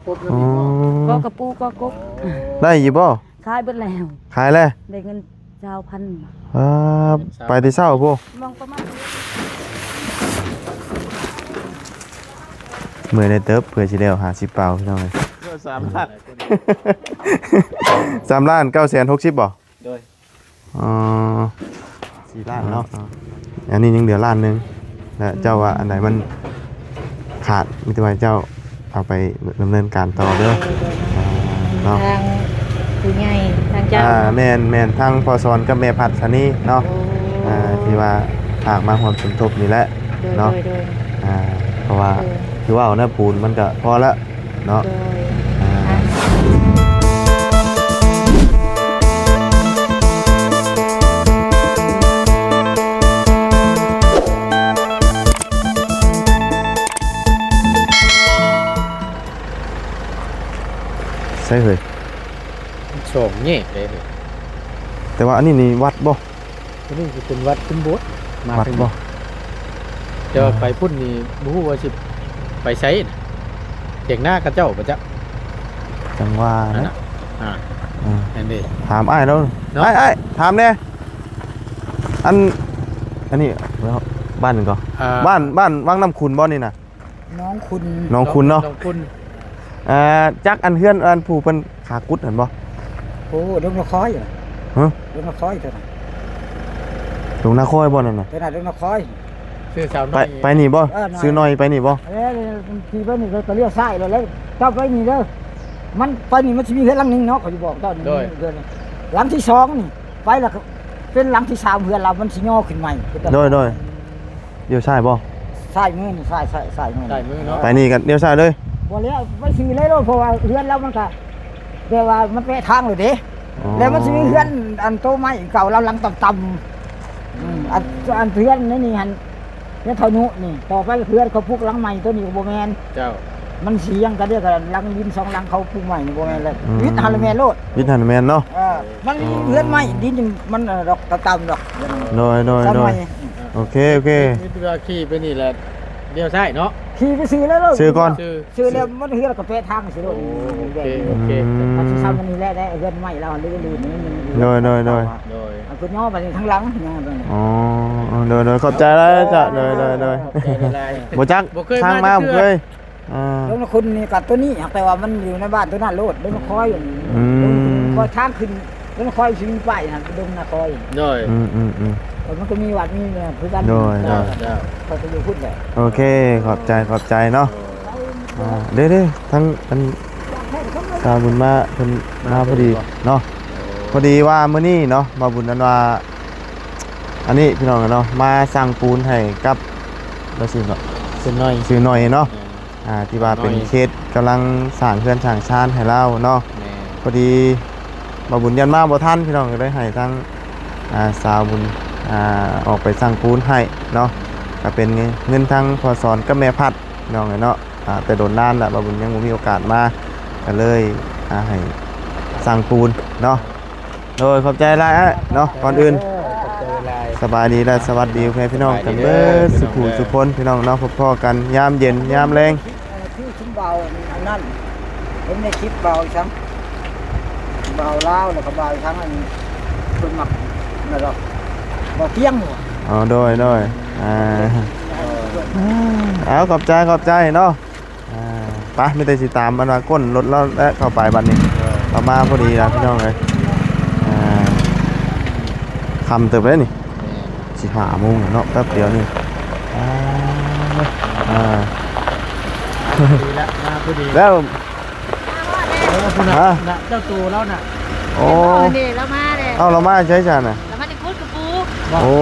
ອໍ ກໍກະປູກໍກົບ ໄດ້ຢູ່ບໍ່? ຂາຍເບິດແລ້ວ ຂາຍແລ້ວ ໄດ້ເງິນຊາວພັນ. ອ່າ ໄປແຕ່ເຊົ້າພຸ້ນ ມອງປະມານ ເມື່ອຍໄດ້ເຕີບ ເພື່ອຊິໄດ້ເອົາຫ້າສິບເປົາ ພີ່ນ້ອງເອີຍ. ສາມລ້ານ ສາມລ້ານເກົ້າແສນຫົກສິບບໍ່? ໂດຍ ອໍ ສີ່ລ້ານເນາະ ອັນນີ້ຍັງເຫຼືອລ້ານໜຶ່ງ ແລະເຈົ້າວ່າອັນໃດມັນຂາດ ມີແຕ່ວ່າເຈົ້າເອົາໄປດຳເນີນການຕໍ່ເດີ ໂດຍ ໂດຍ ເນາະ ທາງຜູ້ໃຫຍ່ ທາງເຈົ້າ ອ່າ ເນາະ ແມ່ນໆ ທາງພໍ່ສອນກັບແມ່ພັດສະນີເນາະ ໂອ້ ອ່າ ທີ່ວ່າຝາກມາຮ່ວມສົມທົບນີ້ແຫຼະ ໂດຍ ເນາະ ໂດຍ ໂດຍ ອ່າ ເພາະວ່າ ໂດຍ ຄືເວົ້ານະ ປູນມັນກະພໍລະ ເນາະ ໂດຍ ອ່າ ໃສເຮີ້ຍ ສອງແຍກເດ້ ແຕ່ວ່າອັນນີ້ນີ້ວັດບໍ່? ອັນນີ້ຊິເປັນວັດເປັນໂບດ ມາ ວັດບໍ່? ແຕ່ວ່າ ເອີ ໄປພຸ້ນນີ້ບໍ່ຮູ້ວ່າຊິໄປໃສນະ ຖຽງນາເຂົາເຈົ້າບໍ່ຈັກ ຈັ່ງວ່ານະ ອ່າ ແມ່ນເດ້ ຖາມອ້າຍລາວ ເນາະ ອ້າຍ ອ້າຍ ຖາມແດ່ ອັນ ອັນນີ້ບ້ານຫຍັງກໍ? ອ່າ ບ້ານ ບ້ານວັງນ້ຳຂຸນບໍ່ນີ້ນະ? ໜອງຂຸນ ໜອງຂຸນເນາະ ໜອງຂຸນ ອ່າ ຈັກອັນເຮືອນອັນຜູ້ເພິ່ນຂາກຸດຫັ້ນບໍ່? ໂອ້ ດົງນາຄອຍ ຮະ? ດົງນາຄອຍຕົວນັ້ນ ດົງນາຄອຍບໍ່ນັ້ນນະ? ຕົວນັ້ນດົງນາຄອຍ ຊື່ສາວນ້ອຍ ໄປ ໄປນີ້ບໍ່? ເອີ ຊື່ນ້ອຍໄປນີ້ບໍ່? ເອີ ທີ່ໄປນີ້ກໍລ້ຽວຊ້າຍແລ້ວ ເຈົ້າໄປນີ້ເດີ ມັນໄປນີ້ມັນຊິມີເຮືອນຫຼັງໜຶ່ງເນາະ ຂ້ອຍຊິບອກເຈົ້ານີ້ ໂດຍ ເຮືອນຫຼັງທີສອງນີ້ ໄປແລ້ວກໍເປັນຫຼັງທີສາມ ເຮືອນລາວມັນຊິຍໍຂຶ້ນໃໝ່ ໂດຍ ໂດຍ. ລ້ຽວຊ້າຍບໍ່? ຊ້າຍມືນີ້ ຊ້າຍ ຊ້າຍ ຊ້າຍມືນີ້ ຊ້າຍມືເນາະ ໄປນີ້ກໍລ້ຽວຊ້າຍເລີຍ ບໍ່ແລ້ວ ໄປສີເລີຍໂລດ ເພາະວ່າເຮືອນລາວມັນກະ ແບບວ່າມັນແປະທາງໂລດເດ້ ອໍ ແລ້ວມັນຊິມີເຮືອນອັນໂຕໃໝ່ເກົ່າລາວຫຼັງຕ່ຳໆ ອືມ ອັນ ອັນເຮືອນໃນນີ້ຫັ້ນ ເຮືອນເຖົ້າຍຸນີ້ ຕໍ່ໄປເຮືອນເຂົາປຸກຫຼັງໃໝ່ໂຕນີ້ກໍບໍ່ແມ່ນ ເຈົ້າ ມັນຊິຫຍັງກັນເດ້ ກໍຫຼັງດິນສອງຫຼັງເຂົາປຸກໃໝ່ນີ້ບໍ່ແມ່ນແລ້ວ ອືມ ວິດຫັ້ນລະແມ່ນໂລດ ວິດຫັ້ນແມ່ນເນາະ ເອີ ມັນມີເຮືອນໃໝ່ ດິນມັນດອກຕ່ຳໆດອກ ໂດຍ ໂດຍ ໂດຍ ໂອເຄ ໂອເຄ ມີແຕ່ວ່າຂີ່ໄປນີ້ແຫຼະ ລ້ຽວຊ້າຍເນາະ ຂີ່ໄປຊື່ແລ້ວ ຊື່ກ່ອນ ຊື່ ຊື່ແລ້ວມັນເຮືອນກໍແປະທາງຊື່ໂລດ ໂອເຄ ໂອເຄ ອືມ ມັນຊິຊ້ຳອັນນີ້ແຫຼະ ໄດ້ເຮືອນໃໝ່ແລ້ວ ຫຼືໆ ໂດຍ ໂດຍ ໂດຍ ໂດຍ ອັນຄືຍໍໄປທາງຫຼັງ ອໍ ໂດຍ ໂດຍ ຂອບໃຈຫຼາຍເຈົ້າ ໂດຍ ໂດຍ ໂດຍ ຂອບໃຈຫຼາຍ ບໍ່ຈັກ ບໍ່ເຄີຍ ທາງມາ ມາຈັກເທື່ອ ບໍ່ເຄີຍ ອ່າ ດົງນາຄຸນນີ້ກໍຕົວນີ້ ແຕ່ວ່າມັນຢູ່ໃນບ້ານຕົວນັ້ນໂລດ ດົງນາຄອຍ ອືມ ຄອຍທາງຂຶ້ນ ດົງນາຄອຍຊິມີປ້າຍຫັ້ນ ເປັນດົງນາຄອຍ ໂດຍ ອືມໆໆ ແຕ່ມັນກໍມີວັດມີແມ່ນຄືກັນ ໂດຍ ໂດຍ ເຈົ້າ ເຈົ້າ ຂ້ອຍກໍຢູ່ພຸ້ນແຫຼະ ໂອເຄ ຂອບໃຈ ຂອບໃຈເນາະ ໂດຍ ອ່າ ເດ້ໆ ທັງອັນ ຊາວບຸນມາ ເພິ່ນມາພໍດີເນາະ ໂດຍ ພໍດີວ່າມື້ນີ້ເນາະ ບ່າວບຸນ ອັນວ່າ ອັນນີ້ພີ່ນ້ອງເນາະ ມາສັ່ງປູນໃຫ້ກັບ ລາວຊື່ຫຍັງເກາະ ຊື່ໜ້ອຍ ຊື່ໜ້ອຍເນາະ ແມ່ນ ອ່າ ທີ່ວ່າເປັນເຂດກຳລັງສ້າງເຮືອນສ້າງຊານໃຫ້ລາວເນາະ ແມ່ນ ພໍດີບ່າວບຸນຢ້ານມາບໍ່ທັນ ພີ່ນ້ອງ ກໍເລີຍໃຫ້ທາງ ອ່າ ສາວບຸນ ອ່າ ອອກໄປສັ່ງປູນໃຫ້ເນາະ ກໍເປັນເງິນທາງພໍ່ສອນກັບແມ່ພັດ ພີ່ນ້ອງເອີຍເນາະ ອ່າ ແຕ່ດົນນານລະ ບ່າວບຸນຍັງບໍ່ມີໂອກາດມາ ກໍເລີຍ ອ່າ ໃຫ້ສັ່ງປູນເນາະ ໂດຍ ຂອບໃຈຫຼາຍອ້າຍເນາະ ກ່ອນອື່ນ ຂອບໃຈຫຼາຍ ສະບາຍດີ ແລະ ສະຫວັດດີພໍ່ແມ່ພີ່ນ້ອງກັນເບິດສູ່ຜູ້ສູ່ຄົນ ພີ່ນ້ອງເນາະ ພົບພໍ້ກັນຍາມເຢັນຍາມແລງ ຄືຊຸມບ່າວອັນນັ້ນ ເຫັນໃນຄລິບບ່າວອີ່ສັງ ບ່າວລາວ ແລ້ວກໍບ່າວອີ່ສັງ ອັນເພິ່ນມັກນັ້ນດອກ ບ່າວຕຽງ ອໍ ໂດຍ ໂດຍ ອ່າ ເອີ ເອົາ ຂອບໃຈ ຂອບໃຈເນາະ ອ່າ ໄປ ມີແຕ່ຊິຕາມມັນວ່າກົ້ນລົດລາວແຫຼະ ເຂົ້າໄປບັດນີ້ ເອີ ເຂົ້າມາພໍດີລະ ພີ່ນ້ອງເອີຍ ອ່າ ຄ່ຳເຕີບແລ້ວນີ້ ແມ່ນ ຊິຫ້າໂມງແລ້ວເນາະ ແປັບດຽວນີ້ ອ່າ ອ່າ ດີລະ ມາພໍດີ ແລ້ວ ເອີ ພຸ້ນນະ ຮະ ພຸ້ນນະ ເຈົ້າໂຕລາວນະ ໂອ້ ເຫັນບໍ່ນີ້ ລາວມາແລ້ວ ເອົ້າ ລາວມາໃສຊັ້ນນະ ລາວມາແຕ່ຂຸດກະປູ ໂອ້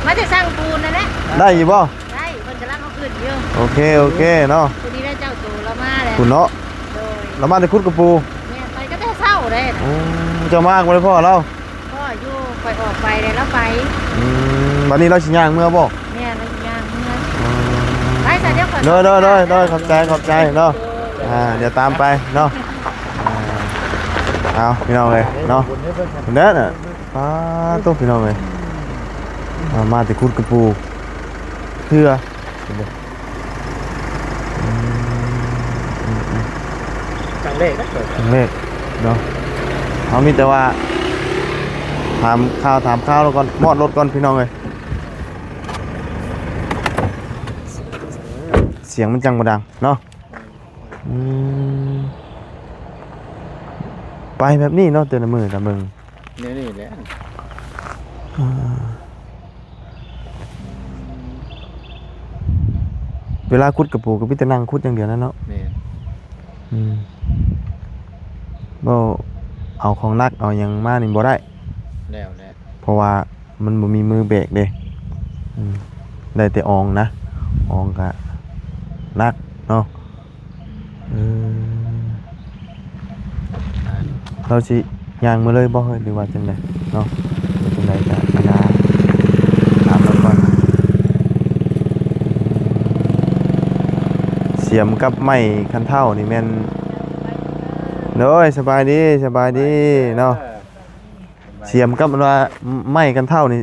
ມາແຕ່ສ້າງປູນນັ້ນແຫຼະ ໄດ້ຢູ່ບໍ່? ໄດ້ ເພິ່ນກຳລັງເອົາຂຶ້ນຢູ່ ໂອເຄ ໂອເຄເນາະ ຜູ້ນີ້ແຫຼະເຈົ້າໂຕລາວມາແລ້ວ ພຸ້ນເນາະ ໂດຍ ລາວມາແຕ່ຂຸດກະປູ ແມ່ນ ໄປກໍແຕ່ເຊົ້າເດ້ ໂອ້ ເຈົ້າມາກໍບໍ່ໄດ້ພໍ້ລາວ ພໍ້ຢູ່ ຂ້ອຍອອກໄປແລ້ວລາວໄປ ອືມ ບັດນີ້ລາວຊິຍ່າງເມືອບໍ່? ແມ່ນ ລາວຊິຍ່າງເມືອ ອືມ ໄປຊະ ດຽວຂ້ອຍ ໂດຍ ໂດຍ ໂດຍ ໂດຍ ຂອບໃຈ ຂອບໃຈເນາະ ອ່າ ດຽວຕາມໄປເນາະ ອ່າ ເອົາ ພີ່ນ້ອງເອີຍເນາະ ເດີນະ ປາໂຕ ພີ່ນ້ອງເອີຍ ອ່າ ມາແຕ່ຂຸດກະປູ ເທື່ອ ອືມ ເລກເດີ ເລກເນາະ. ເຮົາມີແຕ່ວ່າຖາມຂ່າວ ຖາມຂ່າວແລ້ວກ່ອນ ມອດລົດກ່ອນ ພີ່ນ້ອງເອີຍ. ສຽງມັນຈັ່ງບໍ່ດັງເນາະ. ອືມ ໄປແບບນີ້ເນາະ ແຕ່ລະມື້ລະເບິ່ງ ແນວນີ້ແຫຼະ. ອ່າ ເວລາຂຸດກະປູກໍມີແຕ່ນັ່ງຂຸດຢ່າງດຽວນັ້ນເນາະ. ແມ່ນ. ອືມ ບໍ່ເອົາຂອງໜັກເອົາຫຍັງມານີ້ບໍ່ໄດ້ ແລ້ວແຫຼະ ເພາະວ່າມັນບໍ່ມີມືແບກເດ້. ອືມ ໄດ້ແຕ່ອອງນະ ອອງກະໜັກເນາະ. ເອີ ເຮົາຊິຍ່າງມາເລີຍບໍ່ເຮີ້ຍ ຫຼືວ່າຈັ່ງໃດເນາະ? ຈັ່ງໃດກະອັນນ່າ ຖາມລາວກ່ອນ. ສຽມກັບໄມ້ຄັນເທົ້ານີ້ແມ່ນ ໂດຍ ສະບາຍດີ ສະບາຍດີເນາະ. ສຽມກັບອັນວ່າໄມ້ຄັນເທົ້ານີ້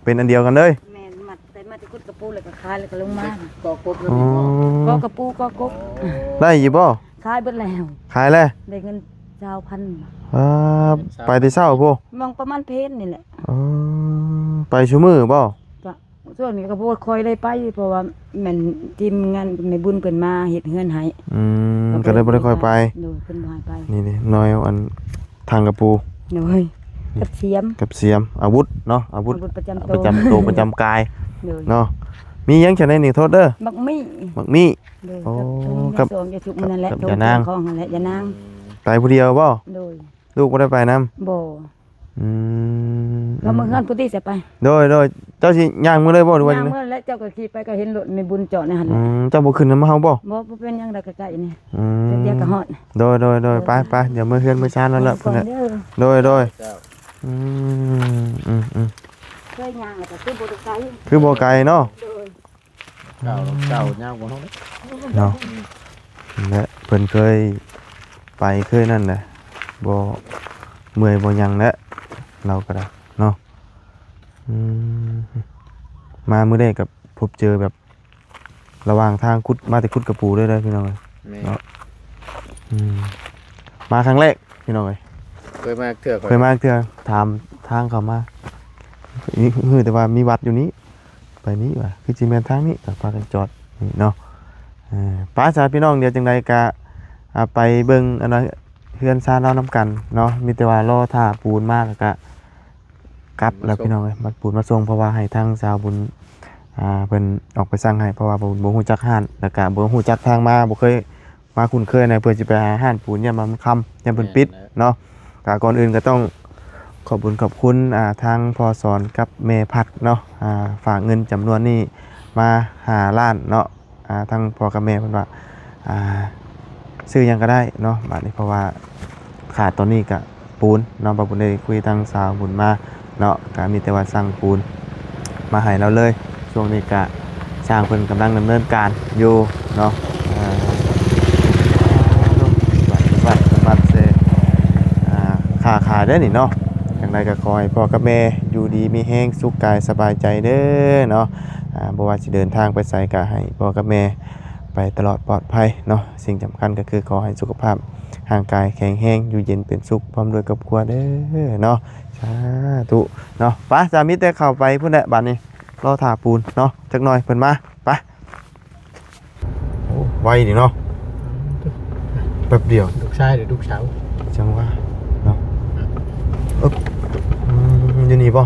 ເປັນອັນດຽວກັນເລີຍ? ແມ່ນ ມັດ ໄດ້ມາແຕ່ກຸດກະປູ ແລ້ວກໍຂາຍ ແລ້ວກໍລົງມາ. ອໍ ກໍກະປູກໍກົບ. ໄດ້ຢູ່ບໍ່? ຂາຍເບິດແລ້ວ. ຂາຍແລ້ວ? ໄດ້ເງິນຊາວພັນ. ອ່າ ໄປແຕ່ເຊົ້າພຸ້ນ? ໝ່ອງປະມານເພນນີ້ແຫຼະ. ອໍ ໄປຊຸມື້ບໍ່? ກະຊ່ວງນີ້ກໍບໍ່ຄ່ອຍໄດ້ໄປ ເພາະວ່າແມ່ນທີມງານແມ່ບຸນເພິ່ນມາເຮັດເຮືອນໃຫ້. ອືມ ກໍເລີຍບໍ່ໄດ້ຄ່ອຍໄປ. ໂດຍ ເພິ່ນບໍ່ໃຫ້ໄປ. ນີ້ໆ ນ້ອຍ ອັນ ຖັງກະປູ ໂດຍ ກັບສຽມ ກັບສຽມ ອາວຸດເນາະ ອາວຸດ ອາວຸດປະຈຳໂຕ ປະຈຳໂຕ ປະຈຳກາຍ ໂດຍ ເນາະ. ມີຫຍັງຊັ້ນໃນນີ້ ໂທດເດີ? ບັກໝີ່ ບັກໝີ່ ໂດຍ ໂອ້ ກັບຖົງ ກັບ ຢາສູບ ຢາສູບ ນັ້ນແຫຼະ ຢານາງ ຖົງຂອງຫັ້ນແຫຼະ ຢານາງ. ໄປຜູ້ດຽວບໍ່? ໂດຍ ລູກບໍ່ໄດ້ໄປນຳ? ບໍ່. ອືມ ກໍມາເຮືອນພຸ້ນຕິ ຊິໄປ. ໂດຍໆ ເຈົ້າຊິຍ່າງເມືອເລີຍບໍ່ ຫຼືວ່າຈັ່ງໃດ? ຍ່າງເມືອແລ້ວ ເຈົ້າກໍຂີ່ໄປ ກໍເຫັນລົດແມ່ບຸນຈອດໃນຫັ້ນແຫຼະ. ອືມ ເຈົ້າບໍ່ຂຶ້ນນຳເຮົາບໍ່? ບໍ່ ບໍ່ເປັນຫຍັງດອກ ໃກ້ໆນີ້. ອືມ ແປັບດຽວກໍຮອດ. ໂດຍໆໆ ໄປໆ ດຽວເມືອເຮືອນເມືອຊານແລ້ວແຫຼະ ເມືອກ່ອນເດີ. ໂດຍໆ ເຈົ້າ ອືມ ອືມໆ ເຄີຍຍ່າງແລ້ວກໍຄືບໍ່ໄກ ຄືບໍ່ໄກເນາະ. ໂດຍ ເຈົ້າ ເຈົ້າຍາວກວ່າເຮົາເດ້ເນາະ. ແລະເພິ່ນເຄີຍໄປເຄີຍນັ້ນແຫຼະ ບໍ່ເມື່ອຍບໍ່ຫຍັງແຫຼະ ລາວກໍໄດ້ເນາະ. ອືມ ມາມື້ແລກກໍພົບເຈີແບບ ລະຫວ່າງທາງຂຸດ ມາແຕ່ຂຸດກະປູເລີຍເດີພີ່ນ້ອງເອີຍ. ແມ່ນ ເນາະ. ອືມ ມາຄັ້ງແລກພີ່ນ້ອງເອີຍ ເຄີຍມາເທື່ອ ເຄີຍມາເທື່ອ ຖາມທາງເຂົ້າມາ ຮູ້ແຕ່ວ່າມີວັດຢູ່ນີ້ ໄປນີ້ວ່າ ຄືຊິແມ່ນທາງນີ້ ກໍພາກັນຈອດນີ້ເນາະ. ເອີ ໄປຊະພີ່ນ້ອງ ດຽວຈັ່ງໃດກະ ອ່າ ໄປເບິ່ງອັນວ່າເຮືອນຊານລາວນຳກັນເນາະ. ມີແຕ່ວ່າລໍຖ້າປູນມາ ແລ້ວກະ ກັບແລ້ວ ມາສົ່ງ ພີ່ນ້ອງເອີຍ ມາປູນມາສົ່ງ ເພາະວ່າໃຫ້ທາງຊາວບຸນ ອ່າ ເພິ່ນອອກໄປສັ່ງໃຫ້ ເພາະວ່າບໍ່ ບໍ່ຮູ້ຈັກຮ້ານ ແລ້ວກະບໍ່ຮູ້ຈັກທາງມາ ບໍ່ເຄີຍມາຄຸ້ນເຄີຍນະ ເພື່ອຊິໄປຫາຮ້ານປູນ ຢ້ານວ່າມັນຄ່ຳ ຢ້ານເພິ່ນປິດ ແມ່ນແຫຼະ ເນາະ. ກະກ່ອນອື່ນກໍຕ້ອງຂອບບຸນຂອບຄຸນ ອ່າ ທາງພໍ່ສອນກັບແມ່ພັດເນາະ ອ່າ ຝາກເງິນຈຳນວນນີ້ມາຫ້າລ້ານເນາະ. ອ່າ ທາງພໍ່ກັບແມ່ເພິ່ນວ່າ ອ່າ ຊື້ຫຍັງກໍໄດ້ເນາະ ບາດນີ້ ເພາະວ່າຂາດຕອນນີ້ກະປູນເນາະ. ບ່າວບຸນໄດ້ຄຸຍທາງຊາວບຸນມາເນາະ ກະມີແຕ່ວ່າສັ່ງປູນມາໃຫ້ລາວເລີຍ. ຊ່ວງນີ້ກະຊ່າງເພິ່ນກຳລັງດຳເນີນການຢູ່ເນາະ. ອ່າ ບັດ ບັດ ບັດເຊ ອ່າ ຄ້າຂາຍເດ້ນີ້ເນາະ. ຈັ່ງໃດກໍຂໍໃຫ້ພໍ່ກັບແມ່ຢູ່ດີມີແຮງ ສຸກກາຍສະບາຍໃຈເດີເນາະ. ອ່າ ບໍ່ວ່າຊິເດີນທາງໄປໃສ ກໍໃຫ້ພໍ່ກັບແມ່ໄປຕະຫຼອດປອດໄພເນາະ. ສິ່ງສຳຄັນກໍຄືຂໍໃຫ້ສຸຂະພາບຮ່າງກາຍແຂງແຮງ ຢູ່ເຢັນເປັນສຸກ ພ້ອມດ້ວຍຄອບຄົວເດີເນາະ. ສາທຸເນາະ. ໄປ ສາມີແຕ່ເຂົ້າໄປພຸ້ນແຫຼະ ບາດນີ້ ລໍຖ້າປູນເນາະ ຈັກໜ່ອຍເພິ່ນມາ. ໄປ. ໂອ້ ໄວນີ້ເນາະ ແປັບດຽວ. ລູກຊາຍຫຼືລູກສາວ? ຈັ່ງວ່າເນາະ. ອຶບ ອືມ ຢູ່ນີ້ບໍ່?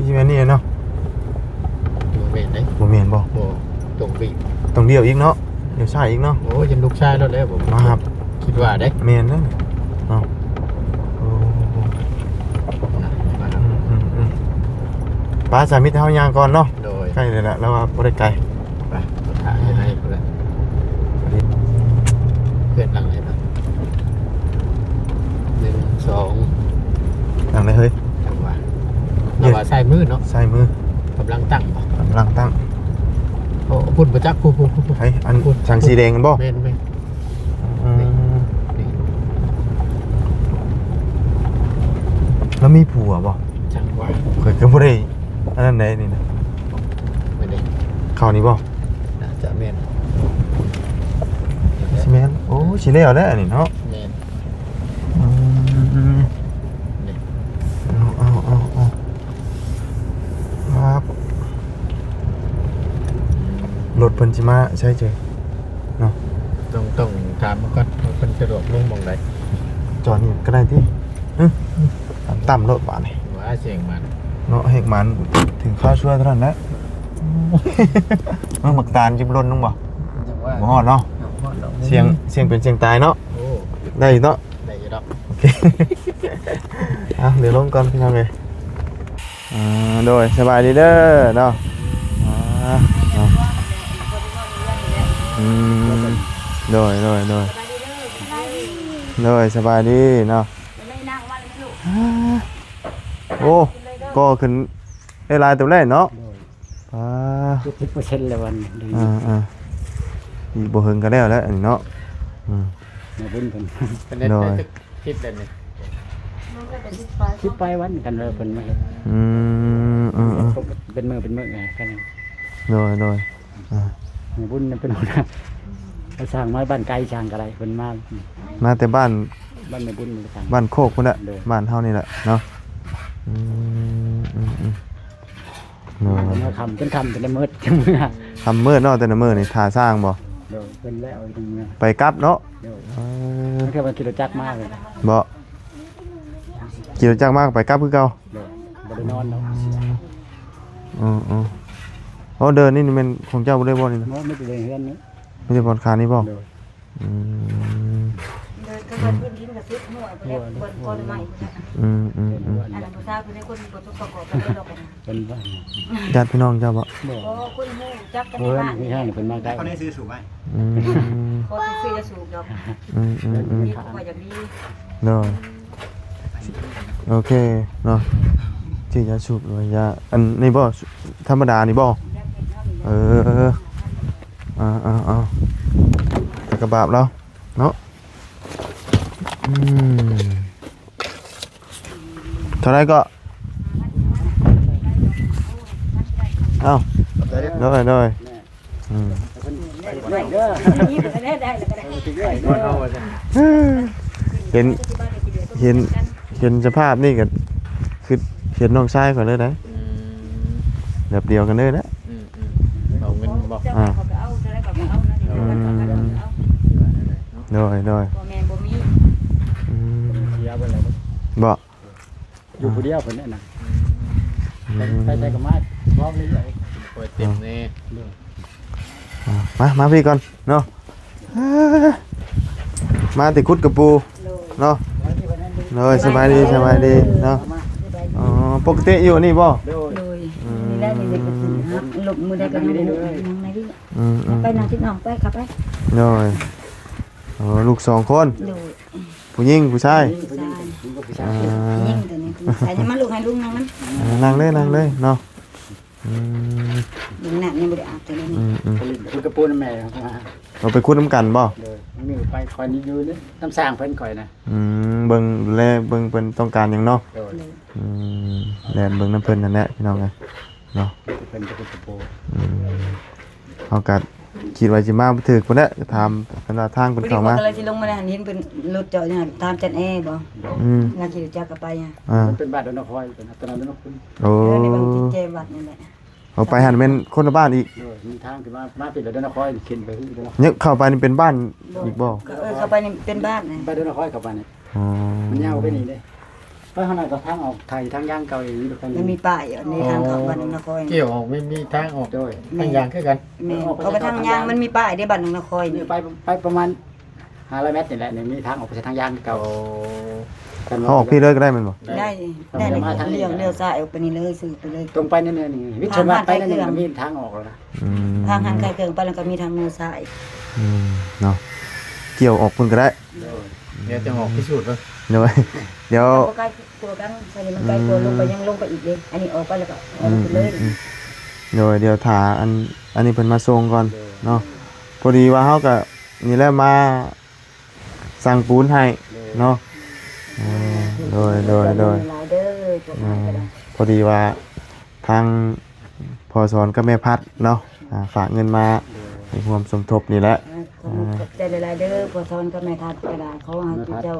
ຢູ່ແມ່ນນີ້ເນາະ. ບໍ່ແມ່ນເດ້. ບໍ່ແມ່ນບໍ່? ບໍ່ ຕ້ອງວີບ ຕ້ອງລ້ຽວອີກເນາະ ລ້ຽວຊ້າຍອີກເນາະ. ໂອ້ ຢ້ານລູກຊາຍລົດແລ້ວ ມາຮັບ ຄິດວ່າເດ້. ແມ່ນເດ້ເນາະ. ໂອ້ ມາຮັບ ອືມໆໆ ໄປ ສາມີແຕ່ເຮົາຍ່າງກ່ອນເນາະ. ໂດຍ ໃກ້ແລ້ວລະ ລາວວ່າບໍ່ໄດ້ໄກ. ໄປ ຖ້າຢູ່ໃນພຸ້ນແຫຼະ. ເຮືອນຫຼັງໃດເນາະ? ໜຶ່ງ ສອງ ຫຼັງໃດເຮີ້ຍ? ຈັງຫວະ ລາວວ່າຊ້າຍມືເນາະ. ຊ້າຍມື ກຳລັງຕັ້ງບໍ່? ກຳລັງຕັ້ງ. ໂອ້ ພຸ້ນບໍ່ຈັກ ພຸ້ນໆໆ ໃຜ? ອັນ ພຸ້ນ ສັງສີແດງຫັ້ນບໍ່? ແມ່ນໆ. ອືມ ນີ້ ນີ້ ລາວມີຜົວບໍ່? ຈັງຫວະ ຂ້ອຍກໍບໍ່ໄດ້ອັນນັ້ນໃດນີ້ນະ. ແມ່ນເດ້ ເຂົ້ານີ້ບໍ່? ໜ້າຈະແມ່ນ ຊິແມ່ນ. ໂອ້ ໂອ້ ຊິແລ້ວແລ້ວອັນນີ້ເນາະ. ແມ່ນ. ອືມ ນີ້ ເອົາ ເອົາ ເອົາ ເອົາ ຄັບ ລົດເພິ່ນຊິມາໃສເຈີເນາະ? ຕ້ອງ ຕ້ອງຖາມເພິ່ນກ່ອນວ່າເພິ່ນສະດວກລົງໝ່ອງໃດ. ຈອດນີ້ກໍໄດ້ຕິ? ຫຶ ຕ່ຳໆໂລດບາດນີ້. ວ່າສຽງມັນເນາະ ເຮັດມັນເຖິງຄາວຊ່ວຍເທົ່ານັ້ນແຫຼະ. ເອີ ໝາກຕານຈິບຫຼົ່ນລົງບໍ່? ຍັງວ່າ ບໍ່ຮອດເນາະ. ຍັງບໍ່ຮອດດອກ. ສຽງ ສຽງເປັນສຽງຕາຍເນາະ. ໂອ້ ໄດ້ຢູ່ເນາະ. ໄດ້ຢູ່ດອກ. ໂອເຄ ເອົາ ດຽວລົງກ່ອນພີ່ນ້ອງເອີຍ. ອ່າ ໂດຍ ສະບາຍດີເດີເນາະ. ອ່າ ເນາະ ອືມ ໂດຍ ໂດຍ ໂດຍ ໂດຍ ສະບາຍດີເນາະ. ອ່າ ໂອ້ ກໍຂຶ້ນໄດ້ຫຼາຍເຕີບແລ້ວເນາະ. ໂດຍ ອ່າ ເຈັດສິບເປີເຊັນແລ້ວວັນນີ້. ອ່າໆ ອີກບໍ່ເຫິງກໍແລ້ວແຫຼະອັນນີ້ເນາະ. ອືມ ມາບຸນເພິ່ນ ເພິ່ນເຮັດ ໂດຍ ໄດ້ຈັກທິດແລ້ວນີ້? ສິບປາຍວັນກັນເລີຍເພິ່ນມາເຮັດ. ອືມ ເອີໆ ເປັນມື້ເປັນມື້ໄງ ໂດຍ ໂດຍ. ອ່າ ແມ່ບຸນເປັນຫົວໜ້າ ໄປສ້າງມາບ້ານໄກ ສ້າງກໍໄດ້ ເພິ່ນມາ ມາແຕ່ບ້ານ ບ້ານແມ່ບຸນ ບ້ານໂຄກພຸ້ນແຫຼະ. ໂດຍ ບ້ານເຮົານີ້ແຫຼະເນາະ. ອືມ ອືມໆ ໂດຍ ເມື່ອຄ່ຳ ຈົນຄ່ຳ ຈົນໄດ້ມືດ ຄ່ຳມືດເນາະ. ແຕ່ລະມື້ນີ້ຖ້າສ້າງບໍ່? ໂດຍ ເພິ່ນແລ້ວ ໄປກັບເນາະ. ໂດຍ ເອີ ບາງເທື່ອເພິ່ນຂີ່ລົດຈັກມາເລີຍ. ບໍ່? ຂີ່ລົດຈັກມາກໍໄປກັບຄືເກົ່າ. ໂດຍ ບໍ່ໄດ້ນອນເນາະ. ອືມ ເອີໆ ອໍ ເດີນີ້ແມ່ນຂອງເຈົ້າບໍ່ໄດ້ບໍ່ນີ້ນະ? ບໍ່ ມີແຕ່ເຮືອນນີ້ ມີແຕ່ບ່ອນຂາຍນີ້ບໍ່? ໂດຍ ອືມ ໂດຍ ກໍວ່າພື້ນດິນກໍສຸດຫົວ ຫົວ ບໍ່ ບໍ່ໄດ້ໄໝ້. ອືມໆໆ ອັນນັ້ນຜູ້ຊາຍຜູ້ໃດຄົນບໍ່ສົມປະກອບກັນດອກ. ເປັນບ້ານ ຍາດພີ່ນ້ອງເຈົ້າບໍ່? ບໍ່ ບໍ່ ຄົນຮູ້ຈັກກັນໃນບ້ານນີ້. ເພິ່ນມາໄດ້ ເຂົາໄດ້ຊື້ສູບໄວ້. ອືມ ຂໍໄປຊື້ຢາສູບດອກ. ອືມໆໆ ມີຜູ້ວ່າຢາກດີ. ໂດຍ ໂອເຄເນາະ. ຊື້ຢາສູບ ຢາ ອັນນີ້ບໍ່? ທຳມະດານີ້ບໍ່? ເອີ ເອົາໆໆ ແຕ່ກະບາບແລ້ວເນາະ. ອືມ ເທົ່າໃດກໍ? ເອົ້າ ໂດຍ ໂດຍ. ອືມ ເຫັນ ເຫັນ ເຫັນສະພາບນີ້ກໍຄືເຫັນນ້ອງຊາຍຂ້ອຍເລີຍໄດ໋. ອືມ ແບບດຽວກັນເລີຍນະ. ອືມໆ ເອົາເງິນບໍ່? ອ່າ ອືມ ໂດຍ ໂດຍ. ອືມ ເສຍເບິດແລ້ວ ບໍ່? ຢູ່ຜູ້ດຽວເພິ່ນນັ້ນນະ. ອືມ ໄປໃສກໍມາ ພ້ອມເລີຍ ເປີດເຕັມແນ່. ອ່າ ມາ ມາພີ້ກ່ອນເນາະ. ມາແຕ່ຂຸດກະປູເນາະ. ໂດຍ ສະບາຍດີ ສະບາຍດີເນາະ. ອໍ ປົກກະຕິຢູ່ນີ້ບໍ່? ໂດຍ ອືມ ນີ້ແຫຼະ ນີ້ແຫຼະ ກໍຊິຫາລົບມື້ໃດກໍນັ່ງນີ້. ອືມໆ ໄປນັ່ງທີ່ນ້ອງ ໄປ ເຂົ້າໄປ. ໂດຍ ໂອ້ ລູກສອງຄົນ. ໂດຍ ຜູ້ຍິງຜູ້ຊາຍ? ຜູ້ຊາຍ ຜູ້ຊາຍ. ອ່າ ຜູ້ຍິງຕົວນີ້ ຜູ້ຊາຍ. ມາລູກ ໃຫ້ລຸງນັ່ງນຳ. ອ່າ ນັ່ງເລີຍ ນັ່ງເລີຍເນາະ. ອືມ ເບິ່ງນ້ຳຍັງບໍ່ໄດ້ອາບເທື່ອນີ້. ອືມໆ ໄປຫຼິ້ນຂຸດກະປູນຳແມ່ເຂົາມາ. ເອົາໄປຂຸດນຳກັນບໍ່? ໂດຍ ມື້ໄປ ຂ້ອຍນີ້ຢູ່ນຳຊ່າງເພິ່ນຂ້ອຍນະ. ອືມ ເບິ່ງ ດູແລເບິ່ງເພິ່ນຕ້ອງການຫຍັງເນາະ. ໂດຍ ອືມ ແລ່ນເບິ່ງນຳເພິ່ນນັ້ນແຫຼະ ພີ່ນ້ອງເອີຍເນາະ. ເພິ່ນຈະເປັນກະໂປ. ອືມ ເຮົາກະຄິດວ່າຊິມາບໍ່ຖືກພຸ້ນແຫຼະ ຖາມເພິ່ນວ່າທາງເພິ່ນເຂົ້າມາ. ພໍດີຂ້ອຍກະເລີຍຊິລົງມາແລ້ວ ເຫັນເພິ່ນລົດຈອດຢູ່ຫັ້ນ ຖາມຈັນແອບໍ? ອືມ ລາວຂີ່ລົດຈັກກະໄປ. ອ່າ ມັນເປັນບ້ານດົງນາຄອຍ ເປັນຕະຫຼາດດົງນາຄຸນ. ໂອ້ ເອີ ໃນບ້ານຕິດແຈວັດນັ້ນແຫຼະ. ເຮົາໄປຫັ້ນແມ່ນຄົນລະບ້ານອີກ. ໂດຍ ມີທາງຂຶ້ນມາ ມາເປັນດົງນາຄອຍ ຂຶ້ນໄປ ເອີ ເຂົ້າໄປນີ້ເປັນບ້ານອີກບໍ່? ເອີ ເຂົ້າໄປນີ້ເປັນບ້ານນະ ບ້ານດົງນາຄອຍເຂົ້າໄປນີ້. ອໍ ມັນຍາວໄປນີ້ເດ້. ໄປທາງນັ້ນກໍທາງອອກ ໄຖທາງຢາງເກົ່າອີກ. ມັນມີປ້າຍຢູ່ໃນທາງເຂົ້າບ້ານດົງນາຄອຍ. ອໍ ກ່ຽວອອກ ມີ ມີທາງອອກ. ໂດຍ ທາງຢາງຄືກັນ. ແມ່ນ ເພາະວ່າທາງຢາງມັນມີປ້າຍເດ້ ບ້ານດົງນາຄອຍນີ້. ໄປ ໄປປະມານ ຫ້າຮ້ອຍແມັດນີ້ແຫຼະ ນີ້ມີທາງອອກໄປທາງຢາງເກົ່າ. ໂອ້ ຄັນວ່າ ເຮົາອອກພີ້ເລີຍກໍໄດ້ແມ່ນບໍ່? ໄດ້ ໄດ້ ລຽວ ລຽວຊ້າຍອອກໄປນີ້ເລີຍ ຊື່ໄປເລີຍ ຕົງໄປນັ້ນນີ້ ວິດຊົນວັດໄປນັ້ນນີ້ ກໍມີທາງອອກແລ້ວນະ. ອືມ ທາງຮ້ານຂາຍເຄື່ອງໄປແລ້ວກໍມີທາງເນາະ. ອືມ ເນາະ ກ່ຽວອອກພຸ້ນກໍໄດ້. ໂດຍ ດຽວຈະອອກພິສູດເບິ່ງ. ໂດຍ ດຽວ ບໍ່ໃກ້ຂົວກັນ ອັນນີ້ມັນໃກ້ຂົວ ອືມ ລົງໄປ ຍັງລົງໄປອີກເດ້. ອັນນີ້ອອກໄປແລ້ວກໍອອກໄປເລີຍ. ອືມ ໂດຍ ດຽວຖ້າອັນ ອັນນີ້ເພິ່ນມາສົ່ງກ່ອນເນາະ. ໂດຍ ພໍດີວ່າເຮົາກໍ ນີ້ແຫຼະ ມາສັ່ງປູນໃຫ້ເນາະ. ໂດຍ ໂດຍ ໂດຍ ພໍດີວ່າທາງພໍ່ສອນກັບແມ່ພັດເນາະ ອ່າ ຝາກເງິນມາໃຫ້ຮ່ວມສົມທົບນີ້ແຫຼະ. ຂອບໃຈຫຼາຍໆເດີ ພໍ່ສອນກັບແມ່ທັດກໍໄດ້ ຂໍໃຫ້ຜູ້ເຈົ້າ